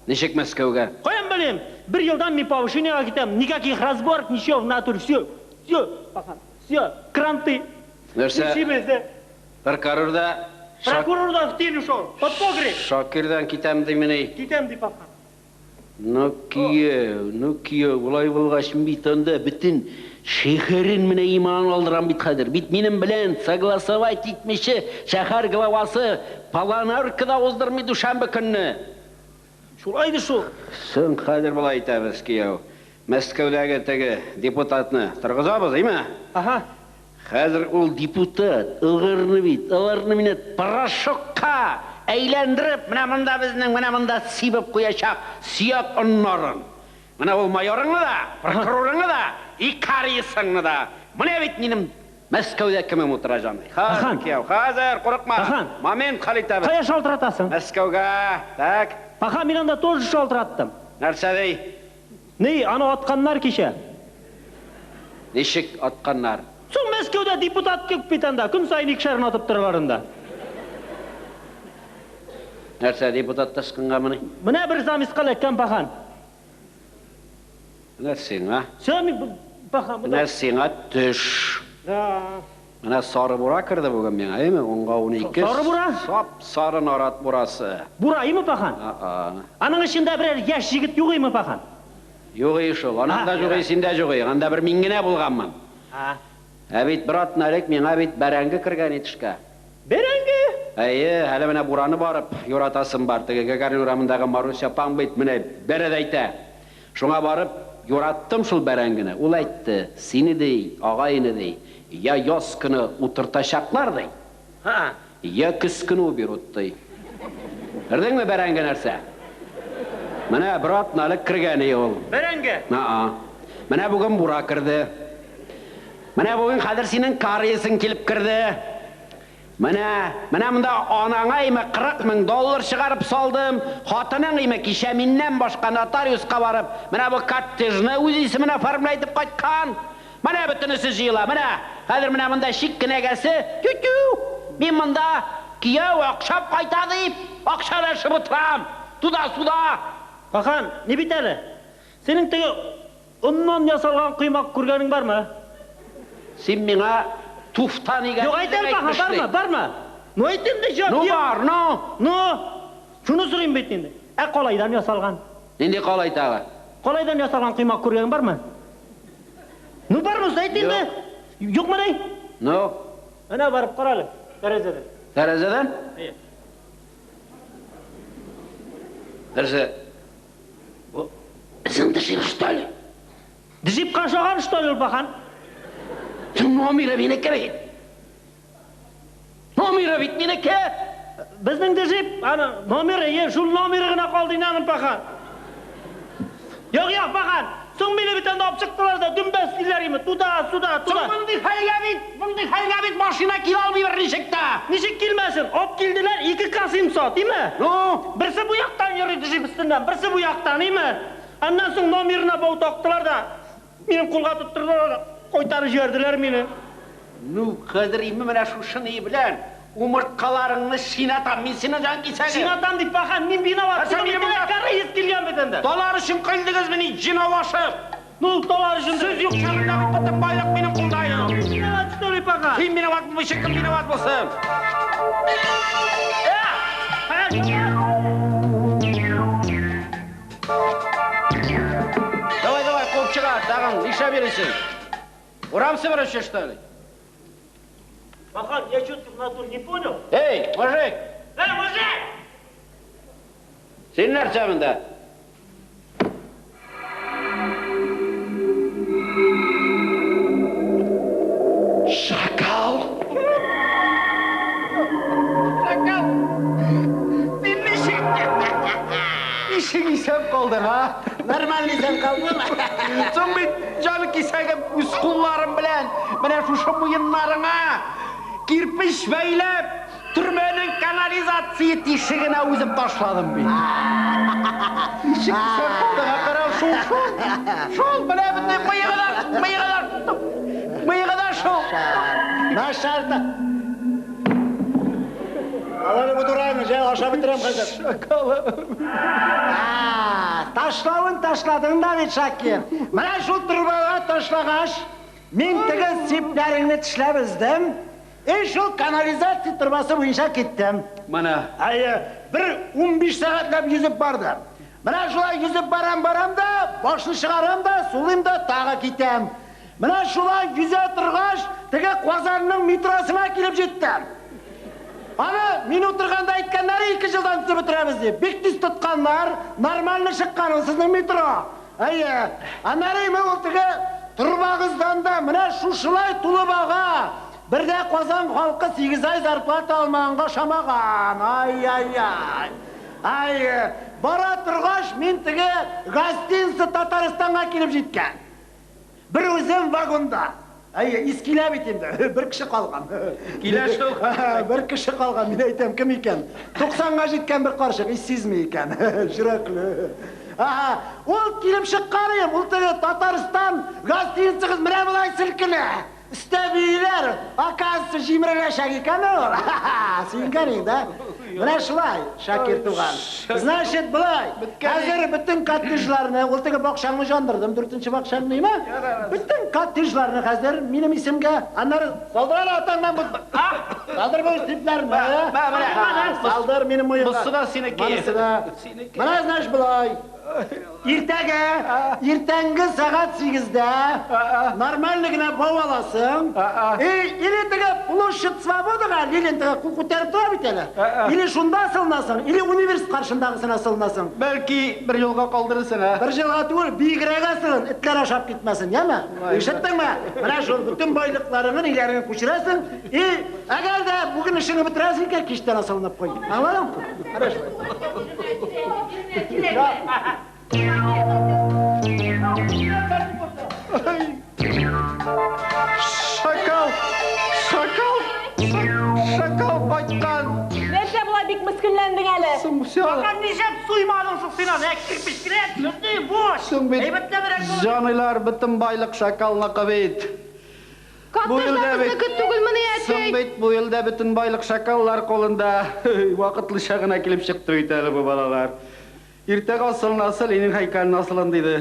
Ничек Мәскәүгә? Каян белим? Бер елдан мин повышениега китәм, никаких разборок, ничего в натуре, все, все, пахан, все, кранты. Нәрсә? Нишлибез, да? Прокурор да Прокурор да в тень ушел, под погреб. Шакирдан китәм ди мени. Китәм ди, пахан. Ну кияү, ну кияү, болай булгач бит анда бөтен шәһәрен менә иман алдырам бит хәзер. Бит минем белән согласовать итмичә шәһәр главасы планеркада уздырмый дүшәмбе көнне. Шулай ди шул. Соң хәзер болай итәбез, кияү. Мәскәүдәге теге депутатны торгызабыз, име? Ага. Хәзер ул депутат, аларны бит, аларны менә порошокка әйләндереп, менә монда безнең, менә монда сибеп куячак сөяк оннарын. Менә ул майорыңны да, прокурорыңны да, и кариесыңны да. Менә бит минем Мәскәүдә кемем утыра, җаный. Хәзер, кияү, хәзер, курыкма. Момент хәл итәбез. Кая шалтыратасың? Мәскәүгә, так. Пахан, мин анда тоже шалтыраттым. Нәрсә ди? Ни, аны атканнар кичә. Ничек атканнар? Соң Мәскәүдә депутат күп бит анда, көн саен икешәрен атып торалар анда. Нәрсә, депутат ташкынгамыни? Менә бер замиска эләккән, пахан. Менә сиңа. Всё, мин пахан. Менә сиңа төш. Да. Менә сары бура керде бүген миңа, әйме? 10-га 12. Сары бура? Сап-сары нарат бурасы. Бура, име, пахан? А-а. Аның эчендә берәр яшь җегет юк име, пахан? Юк и шул. Аның да юк и, син дә юк и. Анда бер мин генә булганмын. А. Ә бит бер атна элек миңа бит бәрәңге кергән итешкә. Бәрәңге? Әйе, әле менә бураны барып юратасым бар. Теге Гагарин урамындагы Маруся апаң бит менә бәрә дә әйтә. Шуңа барып юраттым шул бәрәңгене. Ул әйтте, сине ди, агай-эне ди, я яз көне утыртачаклар ди, я көз көне уберут ди. Күрдеңме бәрәңге нәрсә? Менә бер атна элек кергән и ул. Бәрәңге? А-а. Менә бүген бура керде. Менә бүген хәзер синең кариесың килеп керде. Менә, менә монда анаңа име 40 мең доллар чыгарып салдым, хатының име кичә миннән башка нотариуска барып, менә бу коттеджны үз исеменә оформлять итеп кайткан. Менә бөтенесе җыела, менә. Хәзер менә монда чик кенәгәсе, тю-тю. Мин монда кияү акча алып кайта дип, акча өләшеп утырам. Туда-суда. Пахан, ни бит әле? Синең теге оннан ясалган коймак күргәнең бармы? Син миңа туфта нигә Юк, әйт әле, Пахан, бармы, бармы? Ну, әйт инде, җан. Ну, бар, ну. Ну, шуны сорыйм бит инде. Ә калайдан ясалган? Нинди калай тагы? Калайдан ясалган коймак күргәнең бармы? Ну, бармы, әйт инде. Юкмыни? Ну? Әнә барып кара әле, тәрәзәдән. Тәрәзәдән? Әйе. Нәрсә? Бу безнең джип, что ли? Джипка ошаган, что ли, ул, Пахан? Номеры минеке бит. Номеры бит минеке. Безнең джип, аны номеры, е, шул номеры гына калды инде аның, Пахан. Юк, юк, Пахан. Соң мине бит анда алып чыктылар да, дөмбәс диләр име, туда, сюда, туда. Соң мондый хәлгә бит, мондый хәлгә бит машина килә алмый берничек тә. Ничек килмәсен? Алып килделәр ике К-700, име? Ну? Берсе бу яктан йөри джип өстеннән, берсе бу яктан, име? Аннан соң номерына бау тактылар да, минем кулга тоттырдылар да, кайтарып җибәрделәр мине. Ну, хәзер име менә шушы ни белән умырткаларыңны чинатам, мин сине җан кисәгем. Чинатам дип, Пахан, мин виноват. Нәрсә минем монда? Кариес килгән бит инде. Талар өчен килдегезмени, җиналашып? Ну, талар өчен. Сүз юк чагында бит бөтен байлык минем кулда иде. Виноват, что ли, Пахан? Син виноват булмыйча, кем виноват булсын? Давай, давай, куып чыгар, тагын, нишләп йөрисең? Урам себерүче, что ли? Пахан, я что-то в натуре не понял. Эй, мужик! Эй, мужик! Син нәрсә монда? Шакал! Шакал! Син ничек? Ничек исән калдың, а? Нормально исән калдым. Соң бит җан кисәгем үз кулларым белән менә шушы муеннарыңа кирпеч бәйләп, төрмәнең канализация тишегенә үзем ташладым бит. Ничек исән калдың, а? Кара, шул, шул, шул, менә бөтен мыегы да, мыегы да, мыегы да шул. Начар да. Алары бу дурайны, җә, ашап бетерәм хәзер. Шакалым. Ташлавын ташладың да бит, Шакир. Менә шул трубага ташлагач, мин теге сипләреңне тешләп өздем. И шул канализация трубасы буенча киттем. Менә. Әйе, бер 15 сәгатьләп йөзеп бардым. Менә шулай йөзеп барам, барам да, башны чыгарам да, сулыйм да, тагы китәм. Менә шулай йөзә торгач, теге Казанның метросына килеп җиттем. Аны мин утырганда әйткәннәре 2 елдан төзеп бетерәбез дип. Бик тиз тотканнар, нормально чыккан ул сезнең метро. Әйе, аннары име ул теге торбагыздан да менә шушылай тулып ага. Бердә Казан халкы 8 ай зарплата алмаганга ошамаган. Ай-ай-ай. Ай, бара торгач мин теге гостиница Татарстанга килеп җиткән. Бер үзем вагонда. Әйе, ис килә бит инде. Бер кеше калган. Килә шул. Бер кеше калган. Мин әйтәм, кем икән? 90-га җиткән бер карчык, ис сизми икән. Йөрәкле. Ага, ул килеп чыккан идем, ул теге Татарстан гостиницагыз менә болай селкенә. Өстә бииләр, оказывается, җимереләчәк икән ул. Сөенгән инде, да? Менә шулай, Шакир туган. Значит, болай. Хәзер бөтен коттеджларны, ул теге бакчаңны җандырдым, дүртенче бакчаңны, име? Бөтен коттеджларны хәзер минем исемгә, аннары салдыр әле атаңнан бу. Салдыр бу чипләрне. Салдыр минем муенга. Бусы да синеке. Монысы да. Менә, значит, болай. Иртәгә, иртәнге сәгать 8-дә нормально генә бау аласың. Или теге площадь Свободага Ленин теге кул күтәреп тора бит әле. Или шунда асылынасың, или университет каршындагысына асылынасың. Бәлки бер елга калдырырсың, ә? Бер елга түгел, биегрәк асылын, этләр ашап китмәсен, яме? Ишеттеңме? Менә шул бөтен байлыкларыңны, ниләреңне күчерәсең. И әгәр дә бүген эшеңне бетерәсең икән, кичтән асылынып куй. Аңладыңмы? Хорошо. Шакал! Шакал! Шакал кайткан! Нәрсә болай бик мескенләндең әле? Бахан, нишләп суймадың соң син аны? Ә кирпеч кенә, төзде, буш. Соң бит Әйбәтләбрәк булыр. җаныйлар, бөтен байлык шакалныкы бит. Бу Коттеджлар елда бит- безнеке түгелмени, Соң әти? бит бу елда бөтен байлык шакаллар кулында. Вакытлыча гына килеп чыкты бит әле бу балалар. Иртәгә асылынасы Ленин һәйкәленә асылын диде.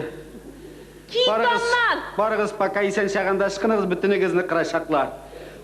Кит Барыгыз, аннан! барыгыз, пока исән чагында ычкыныгыз, бөтенегезне кырачаклар.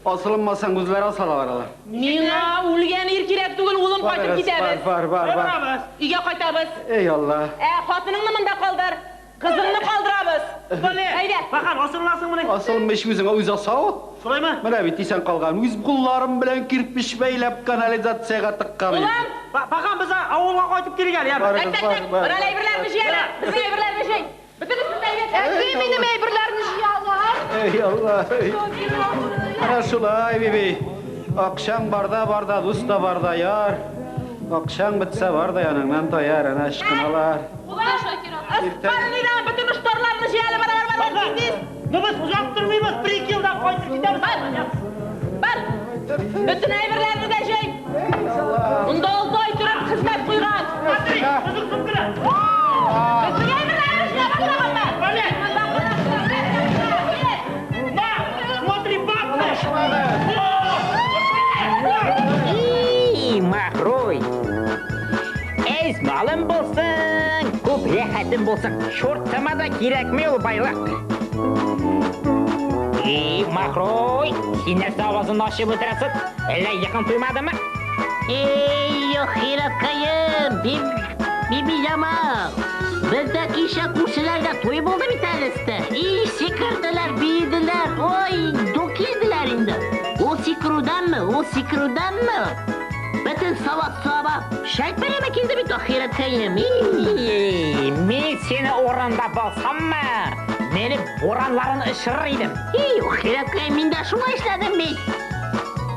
Асылынмасаң үзләре асалалар алар. Миңа үлгән ир кирәк түгел, улым, кайтып Барыгыз, китәбез. бар, бар, бар, бар. Өйгә кайтабыз. Эй Алла. Ә хатыныңны монда калдыр. Кызыңны калдырабыз. Әйдә. Бахан, асылынасың моны? Асылынмыйч үзеңә үз асау. Шулаймы? Менә бит исән калган. Үз кулларым белән кирпеч бәйләп канализациягә тыккан. Улым! Бахан, без авылга кайтып килик әле, яме? Барыгыз, Так, так, бар, так. бар. Менә әйберләрне җый әле. Безнең әйберләрне җый. Бөтенесен дә әйбәт. Әти, минем әйберләрне җыялар. Эй Алла. эй. Менә шулай, биби. Акчаң барда барда, дус та барда яр. Акчаң бетсә бар да яныңнан таяр, әнә ычкыналар. Улым, бар нидән бөтен оштарларны җый әле, бар, бар, бар, тиз, тиз. Ну без озак тормыйбыз, бер-ике елдан кайтып китәбез. Бар. Бар. Бөтен әйберләрне дә җый. Монда алты ай торып хезмәт куйган. Смотри, кызыл сумканы. Безнең әйберләрне җыя башлаганнар. Монда кунак. На, смотри, бабка. И, Махруй. Әз малым булсын, күп рәхәтем булсын. Чортыма да кирәкми ул байлык. И, Махруй, син нәрсә авызыңны ачып утырасың? Әллә якын туймадымы? Эй, ахирәткәем, Бибиҗамал. Бездә кичә күршеләрдә туй булды бит әле өстә. И, сикерделәр, биеделәр. Ой, ду килделәр инде. Ул сикерүдәнме? Ул сикерүдәнме? Бөтен сават-саба шәлперәмә килде бит ахирәткәем. И, И, мин сине урында булсаммы, менеп буранларын очырыр идем. И, ахирәткәем, мин дә шулай эшләдем бит.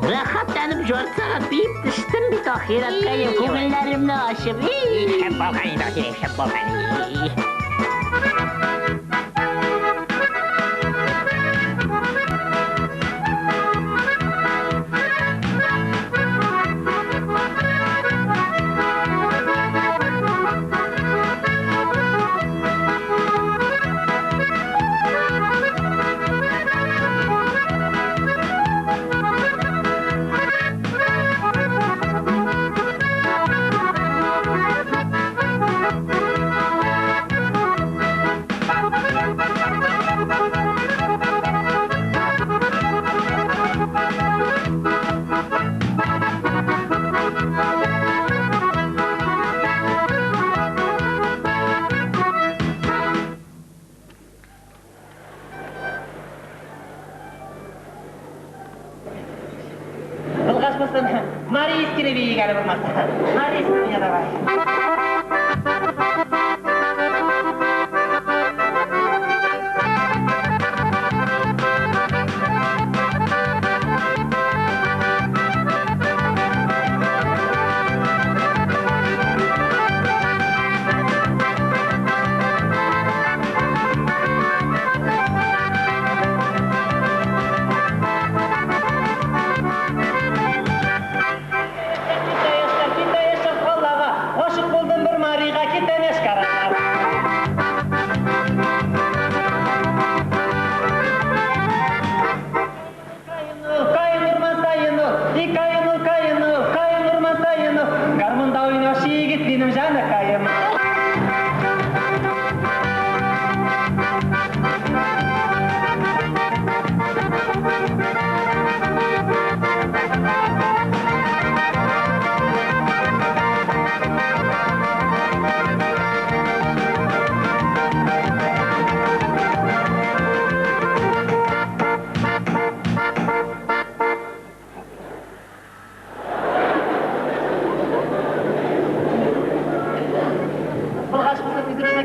Рәхәтләнеп жарты сәгать биеп төштем бит ахирәткәем, күңелләремне ачып. И, Шәп булган инде, ахирәт, шәп булган.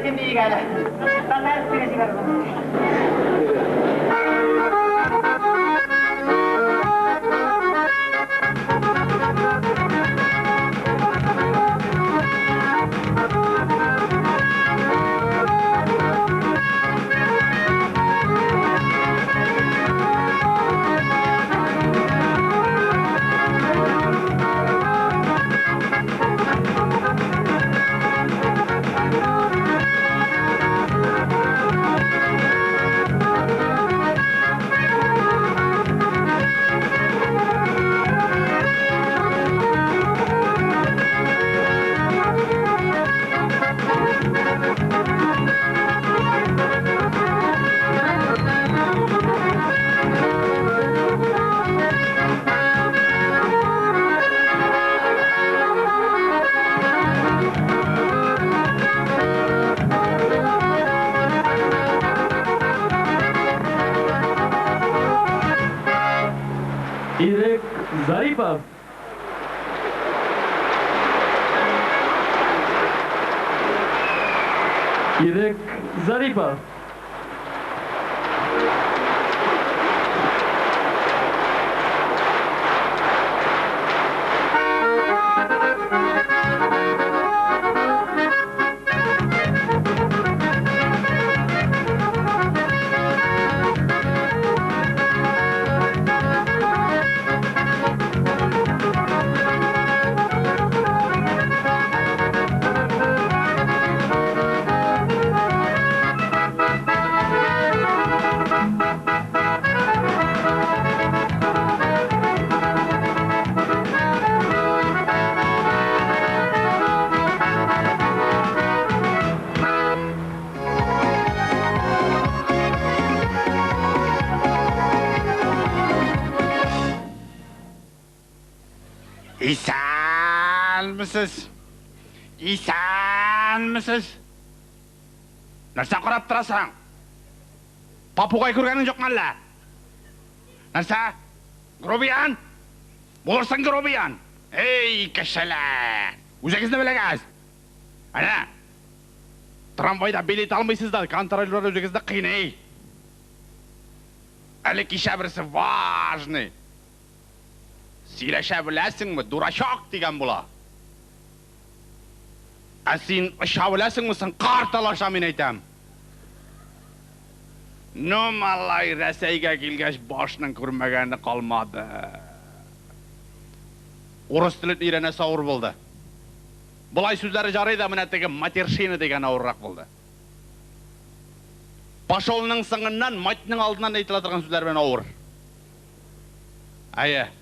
Ләкин биик әле. Татар теле җибәрде. Ирек Зарипов. Ирек Зарипов. Исәнмесез? Исәнмесез? Нәрсә карап торасың? Попугай күргәнең юкмы әллә? Нәрсә? Грубиян? Булырсың грубиян. Эй, кешеләр! Үзегезне белегез. Әнә. Трамвайда билет алмыйсыз да, контролерлар үзегезне кыйный. Әле кичә берсе важный. Сөйләшә беләсеңме, дурачок дигән була. Ә син оча беләсеңме соң, кар талаша мин әйтәм. Ну, малай, Рәсәйгә килгәч, башның күрмәгәне калмады. Урыс телен өйрәнәсе авыр булды. Болай сүзләре жарый да, менә теге матершина дигән авыррак булды. Пошелның соңыннан, матның алдыннан әйтелә торган сүзләр белән авыр. Әйе.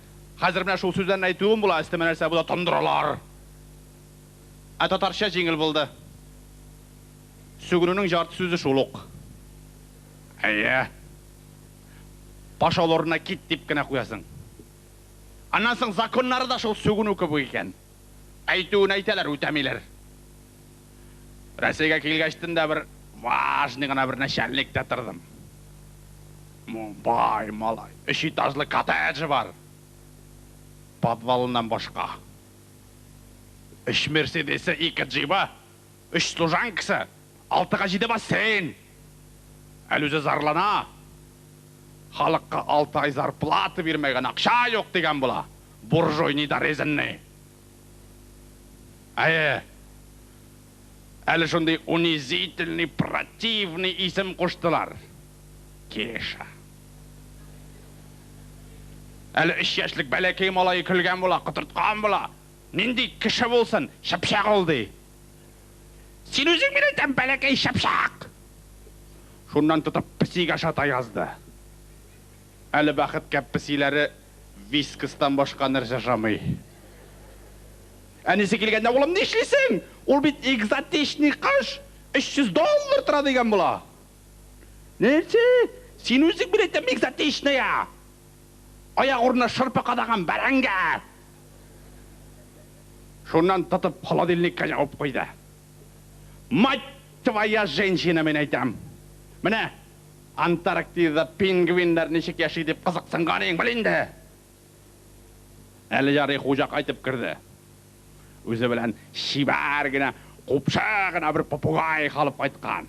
Хәзер менә шул сүзләрне әйтүем була, өстемә нәрсә була, тондыралар. Ә татарча җиңел булды. Сүгенүнең жарты сүзе шул ук. Әйе. Пошел урынына кит дип кенә куясың. Аннан соң законнары да шул сүгенү кебек икән. Әйтүен әйтәләр, үтәмиләр. Рәсәйгә килгәчтен дә бер важный гына бер начальникта тордым. Бай малай, өч этажлы коттеджы бар. Подвалыннан башка. Өч Мерседесы, ике джибы, өч служанкасы, алтыга җиде бассейн. Әле үзе зарлана. Халыкка 6 ай зарплата бирмәгән, акча юк дигән була. Буржуй недорезанный. Әйе. Әле шундый унизительный, противный исем куштылар. Кеша. Әле 3 яшьлек бәләкәй малай көлгән була, котырткан була. Нинди кеше булсын, чыпчак ул ди. Син үзең мин әйтәм, бәләкәй чыпчак. Шуннан тотып песигә ашата язды. Әле бәхеткә песиләре вискастан башка нәрсә ашамый. Әнисе килгәндә, улым, нишлисең? Ул бит экзотичный кош, 300 доллар тора дигән була. Нәрсә? Син үзең мин әйтәм, экзотичная. Аяк урынына шырпы кадаган бәрәңге. Шуннан тотып холодильникка ябып куйды. Мать твоя женщина, мин әйтәм. Менә Антарктидада пингвиннар ничек яши дип кызыксынган идең, бел инде. Әле ярый хуҗа кайтып керде. Үзе белән чибәр генә Купшы гына бер попугай алып кайткан.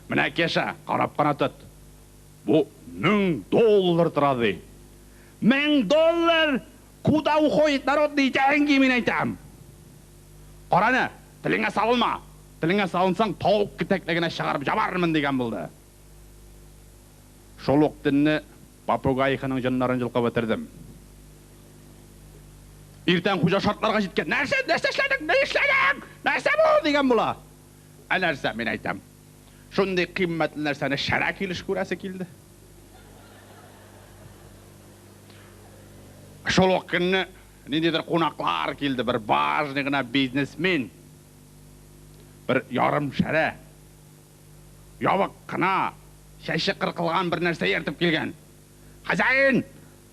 Менә Кеша, карап кына тот. Бу 1000 доллар тора ди. 1000 доллар! Куда уходит народные деньги, мин әйтәм. Караны, телеңә салынма. Телеңә салынсаң, тавык кетәклегенә чыгарып җабармын дигән булды. Шул ук төнне попугайханың җоннарын җолкып бетердем. Иртән хуҗа шартларга җиткән. Нәрсә, нәрсә эшләдең? Ни эшләдең? Нәрсә бу? дигән була. Ә нәрсә, мин әйтәм. Шундый кыйммәтле нәрсәне шәрә килеш күрәсе килде. Шул ук көнне ниндидер кунаклар килде, бер важный гына бизнесмен. Бер ярым шәрә. Ябык кына, чәче кыркылган бер нәрсә ияртеп килгән. Хозяин,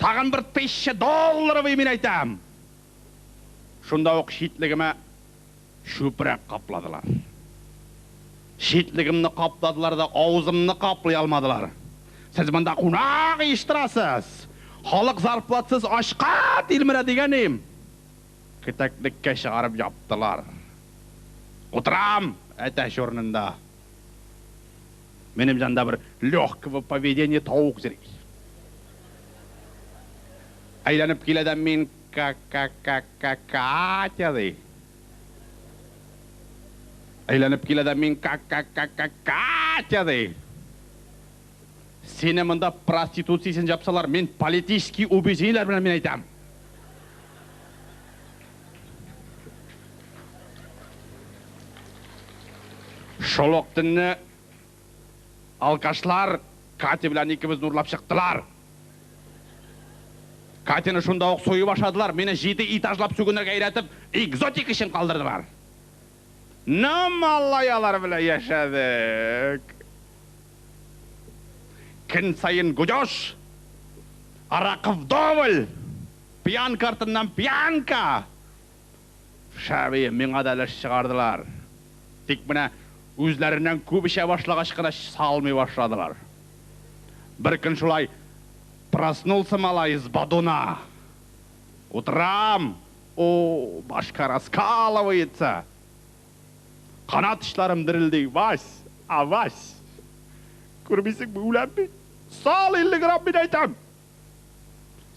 тагын бер тысяча долларовый, мин әйтәм. Шунда ук читлегемә чүпрәк капладылар. Читлегемне капладылар да, авызымны каплый алмадылар. Сез монда кунак оештырасыз. Халык зарплатсыз ачка тилмерә дигәнем. Кетәклеккә чыгарып яптылар. Утырам әтәч урынында. Минем җанда бер легкого поведения тавык йөри. Әйләнеп килә дә мин ка-ка-ка-ка-Катя ди. Әйләнеп килә дә мин ка-ка-ка-ка-Катя ди. Сине монда проституция өчен җапсалар, мин политический убеждениеләр белән мин әйтәм. Шул ук төнне алкашлар Катя белән икебезне урлап чыктылар. Катяны шунда ук суеп ашадылар, мине җиде этажлап сүгенергә өйрәтеп, экзотик өчен калдырдылар. Ну, малаялар белән яшәдек. Көн саен гудеж, аракы вдоволь, пьянка артыннан пьянка. Шәби, миңа да өлеш чыгардылар. Тик менә үзләреннән күп эчә башлагач кына салмый башладылар. Бер көн шулай проснулся малай с бодуна. Утырам, о, башка раскалывается. Канат очларым дерелди, Вась, а Вась. Күрмисеңме, үләм бит. Сал 50 грамм, мин әйтәм.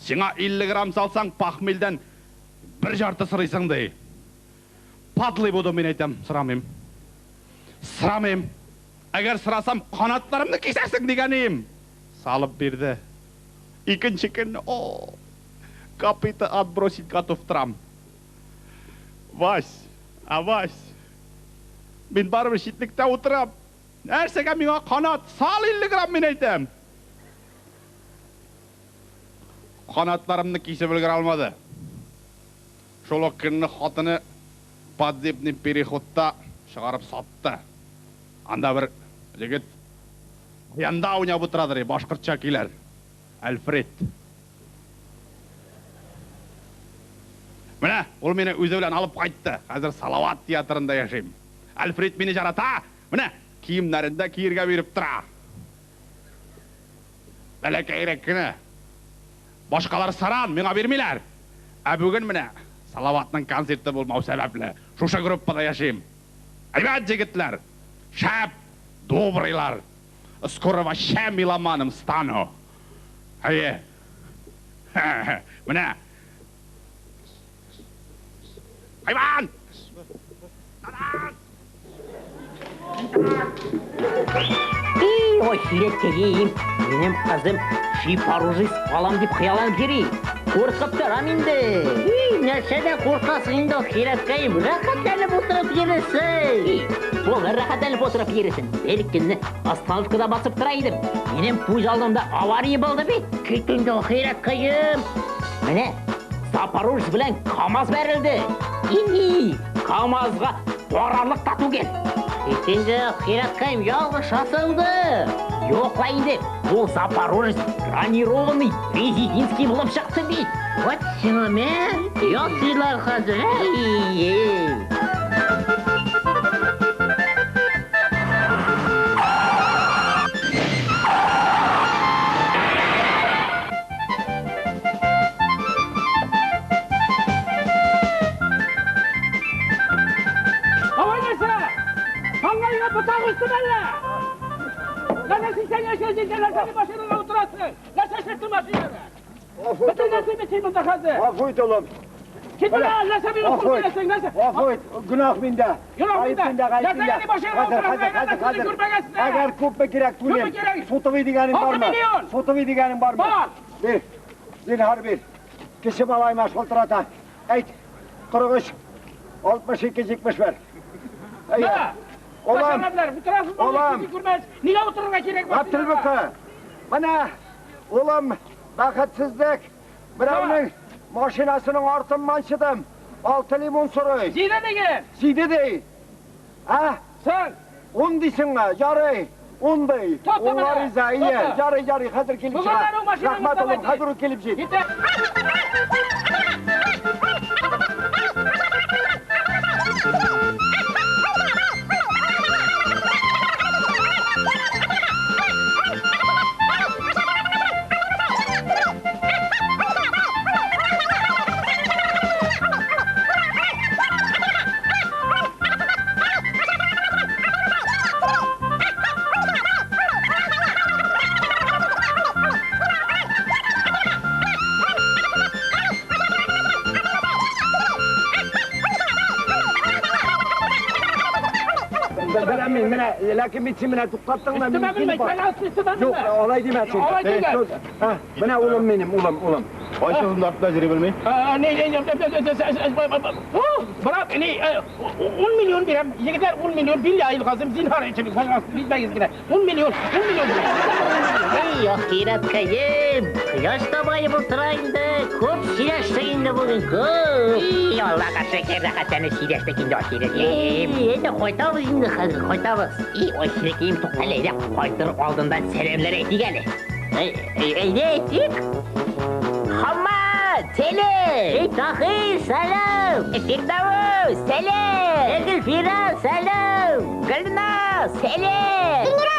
Сиңа 50 грамм салсаң, похмельдән бер жарты сорыйсың, ди. Подлый буду, мин әйтәм, сорамыйм. Сорамыйм. Әгәр сорасам, канатларымны кисәрсең дигәнем. Салып бирде. Икенче көнне, о, копыта отбросить готов торам. Вась, а Вась. Мин барыбер читлектә утырам. Нәрсәгә миңа канат? Сал 50 грамм, мин әйтәм. Канатларымны кисеп өлгерә алмады. Шул ук көнне хатыны подземный переходта чыгарып сатты. Анда бер егет янда уйнап утырадыр, башкортча көйләр. Альфред. Менә ул мине үзе белән алып кайтты. Хәзер Салават театрында яшим. Альфред мине ярата. Менә киемнәрен дә киергә биреп тора. Бәләкәйрәк кенә. Башкалар саран, миңа бирмиләр. Ә бүген менә Салаватның концерты булмау сәбәпле, шушы группада яшим. Әйбәт егетләр, шәп, добрыйлар. Скоро вообще меломаном стану. Әйе. Менә. Хайван! И, ой, хирәткәем, минем кызым шипаружист калам дип хыялланып йөри. Куркып торам инде. И, нәрсәдән куркасың инде, хирәткәем? Рәхәтләнеп утырып йөресең. И, булыр рәхәтләнеп утырып йөресен. Бер көнне остановкада басып тора идем. Минем күз алдымда авария булды бит. Кит инде, хирәткәем. Менә Запорожец белән КАМАЗ бәрелде. И, КАМАЗга карарлык та түгел. Кит инде, хирәткәем, ялгышасың да. Юк ла инде, ул Запорожец бронированный президентский булып чыкты бит. Вот сиңа мә, ясыйлар хәзер, ә? И, ботак үстеме әллә? Нәрсә 80 яшькә җиткән, нәрсә машинага утырасың? Нәрсә эшләттең машинада? Бөтен нәрсә бит син монда хәзер. Гафу ит, улым. Кит менә, нәрсә миңа кул бирәсең, нәрсә? Гафу ит, гөнаһ миндә. Гөнаһ Гаеп миндә. миндә, гаеп Нәрсәгә миндә. ни машинага Хәзер, утырасың, хәзер, хәзер, нәрсә хәзер. күрмәгәнсең? Әгәр күпме кирәк түлим. Күпме кирәк? Сотовый дигәнең Алты бармы? миллион. Сотовый дигәнең бармы? Бар. Бир. Зинһар бир. Кеше малаема шалтырата. Әйт. 43 62 71. Әйе. Менә. Улым. Машиналар, утырасың, Улым. күрмәс. Нигә утырырга кирәк Габделбүке. Менә, улым, бәхетсезлек. Берәүнең машинасының артын манчыдым. 6 лимон сорый. Җиде диген. Җиде ди. Ә? Соң. 10 дисеңме? Ярый. 10 ди. Тота Унга менә. риза, ие. Тота. Ярый, ярый, хәзер килеп Бүген чыга. аның машинаңны Рәхмәт, улым, давай хәзер үк килеп җит. Китә. Беләм мин, менә, ләкин бит син менә туктаттың да Өстемә мин менмә, килеп бар. пожалуйста, өстемә Юк, менмә. алай димә син. Алай түгел. Һа, менә улым минем, улым, улым. Кайсысын артында йөри белми? Не, не, не, не, брат, не, 10 миллион бирәм. Егетләр, 10 миллион билләһи газым, зинһар өчен, пожалуйста, битмәгез генә. 10 миллион, 10 миллион. Эй, ахирәткәем, кояш та баеп утыра инде. Күп сөйләштек инде бүген, күп. И, Аллага шөкер, рәхәтләнеп сөйләштек инде, ахирәткәем. Эй, әйдә кайтабыз инде хәзер, кайтабыз. И, ахирәткәем, туктале, әйдә, кайтыр алдыннан сәламләр әйтик әле. Эй, әйдә әйтик. Хаммат, сәлам! Эй, Таһир, сәлам! Фирдәүс, сәлам! Гөлфирә, сәлам! Гөлназ, сәлам! Гөлнара,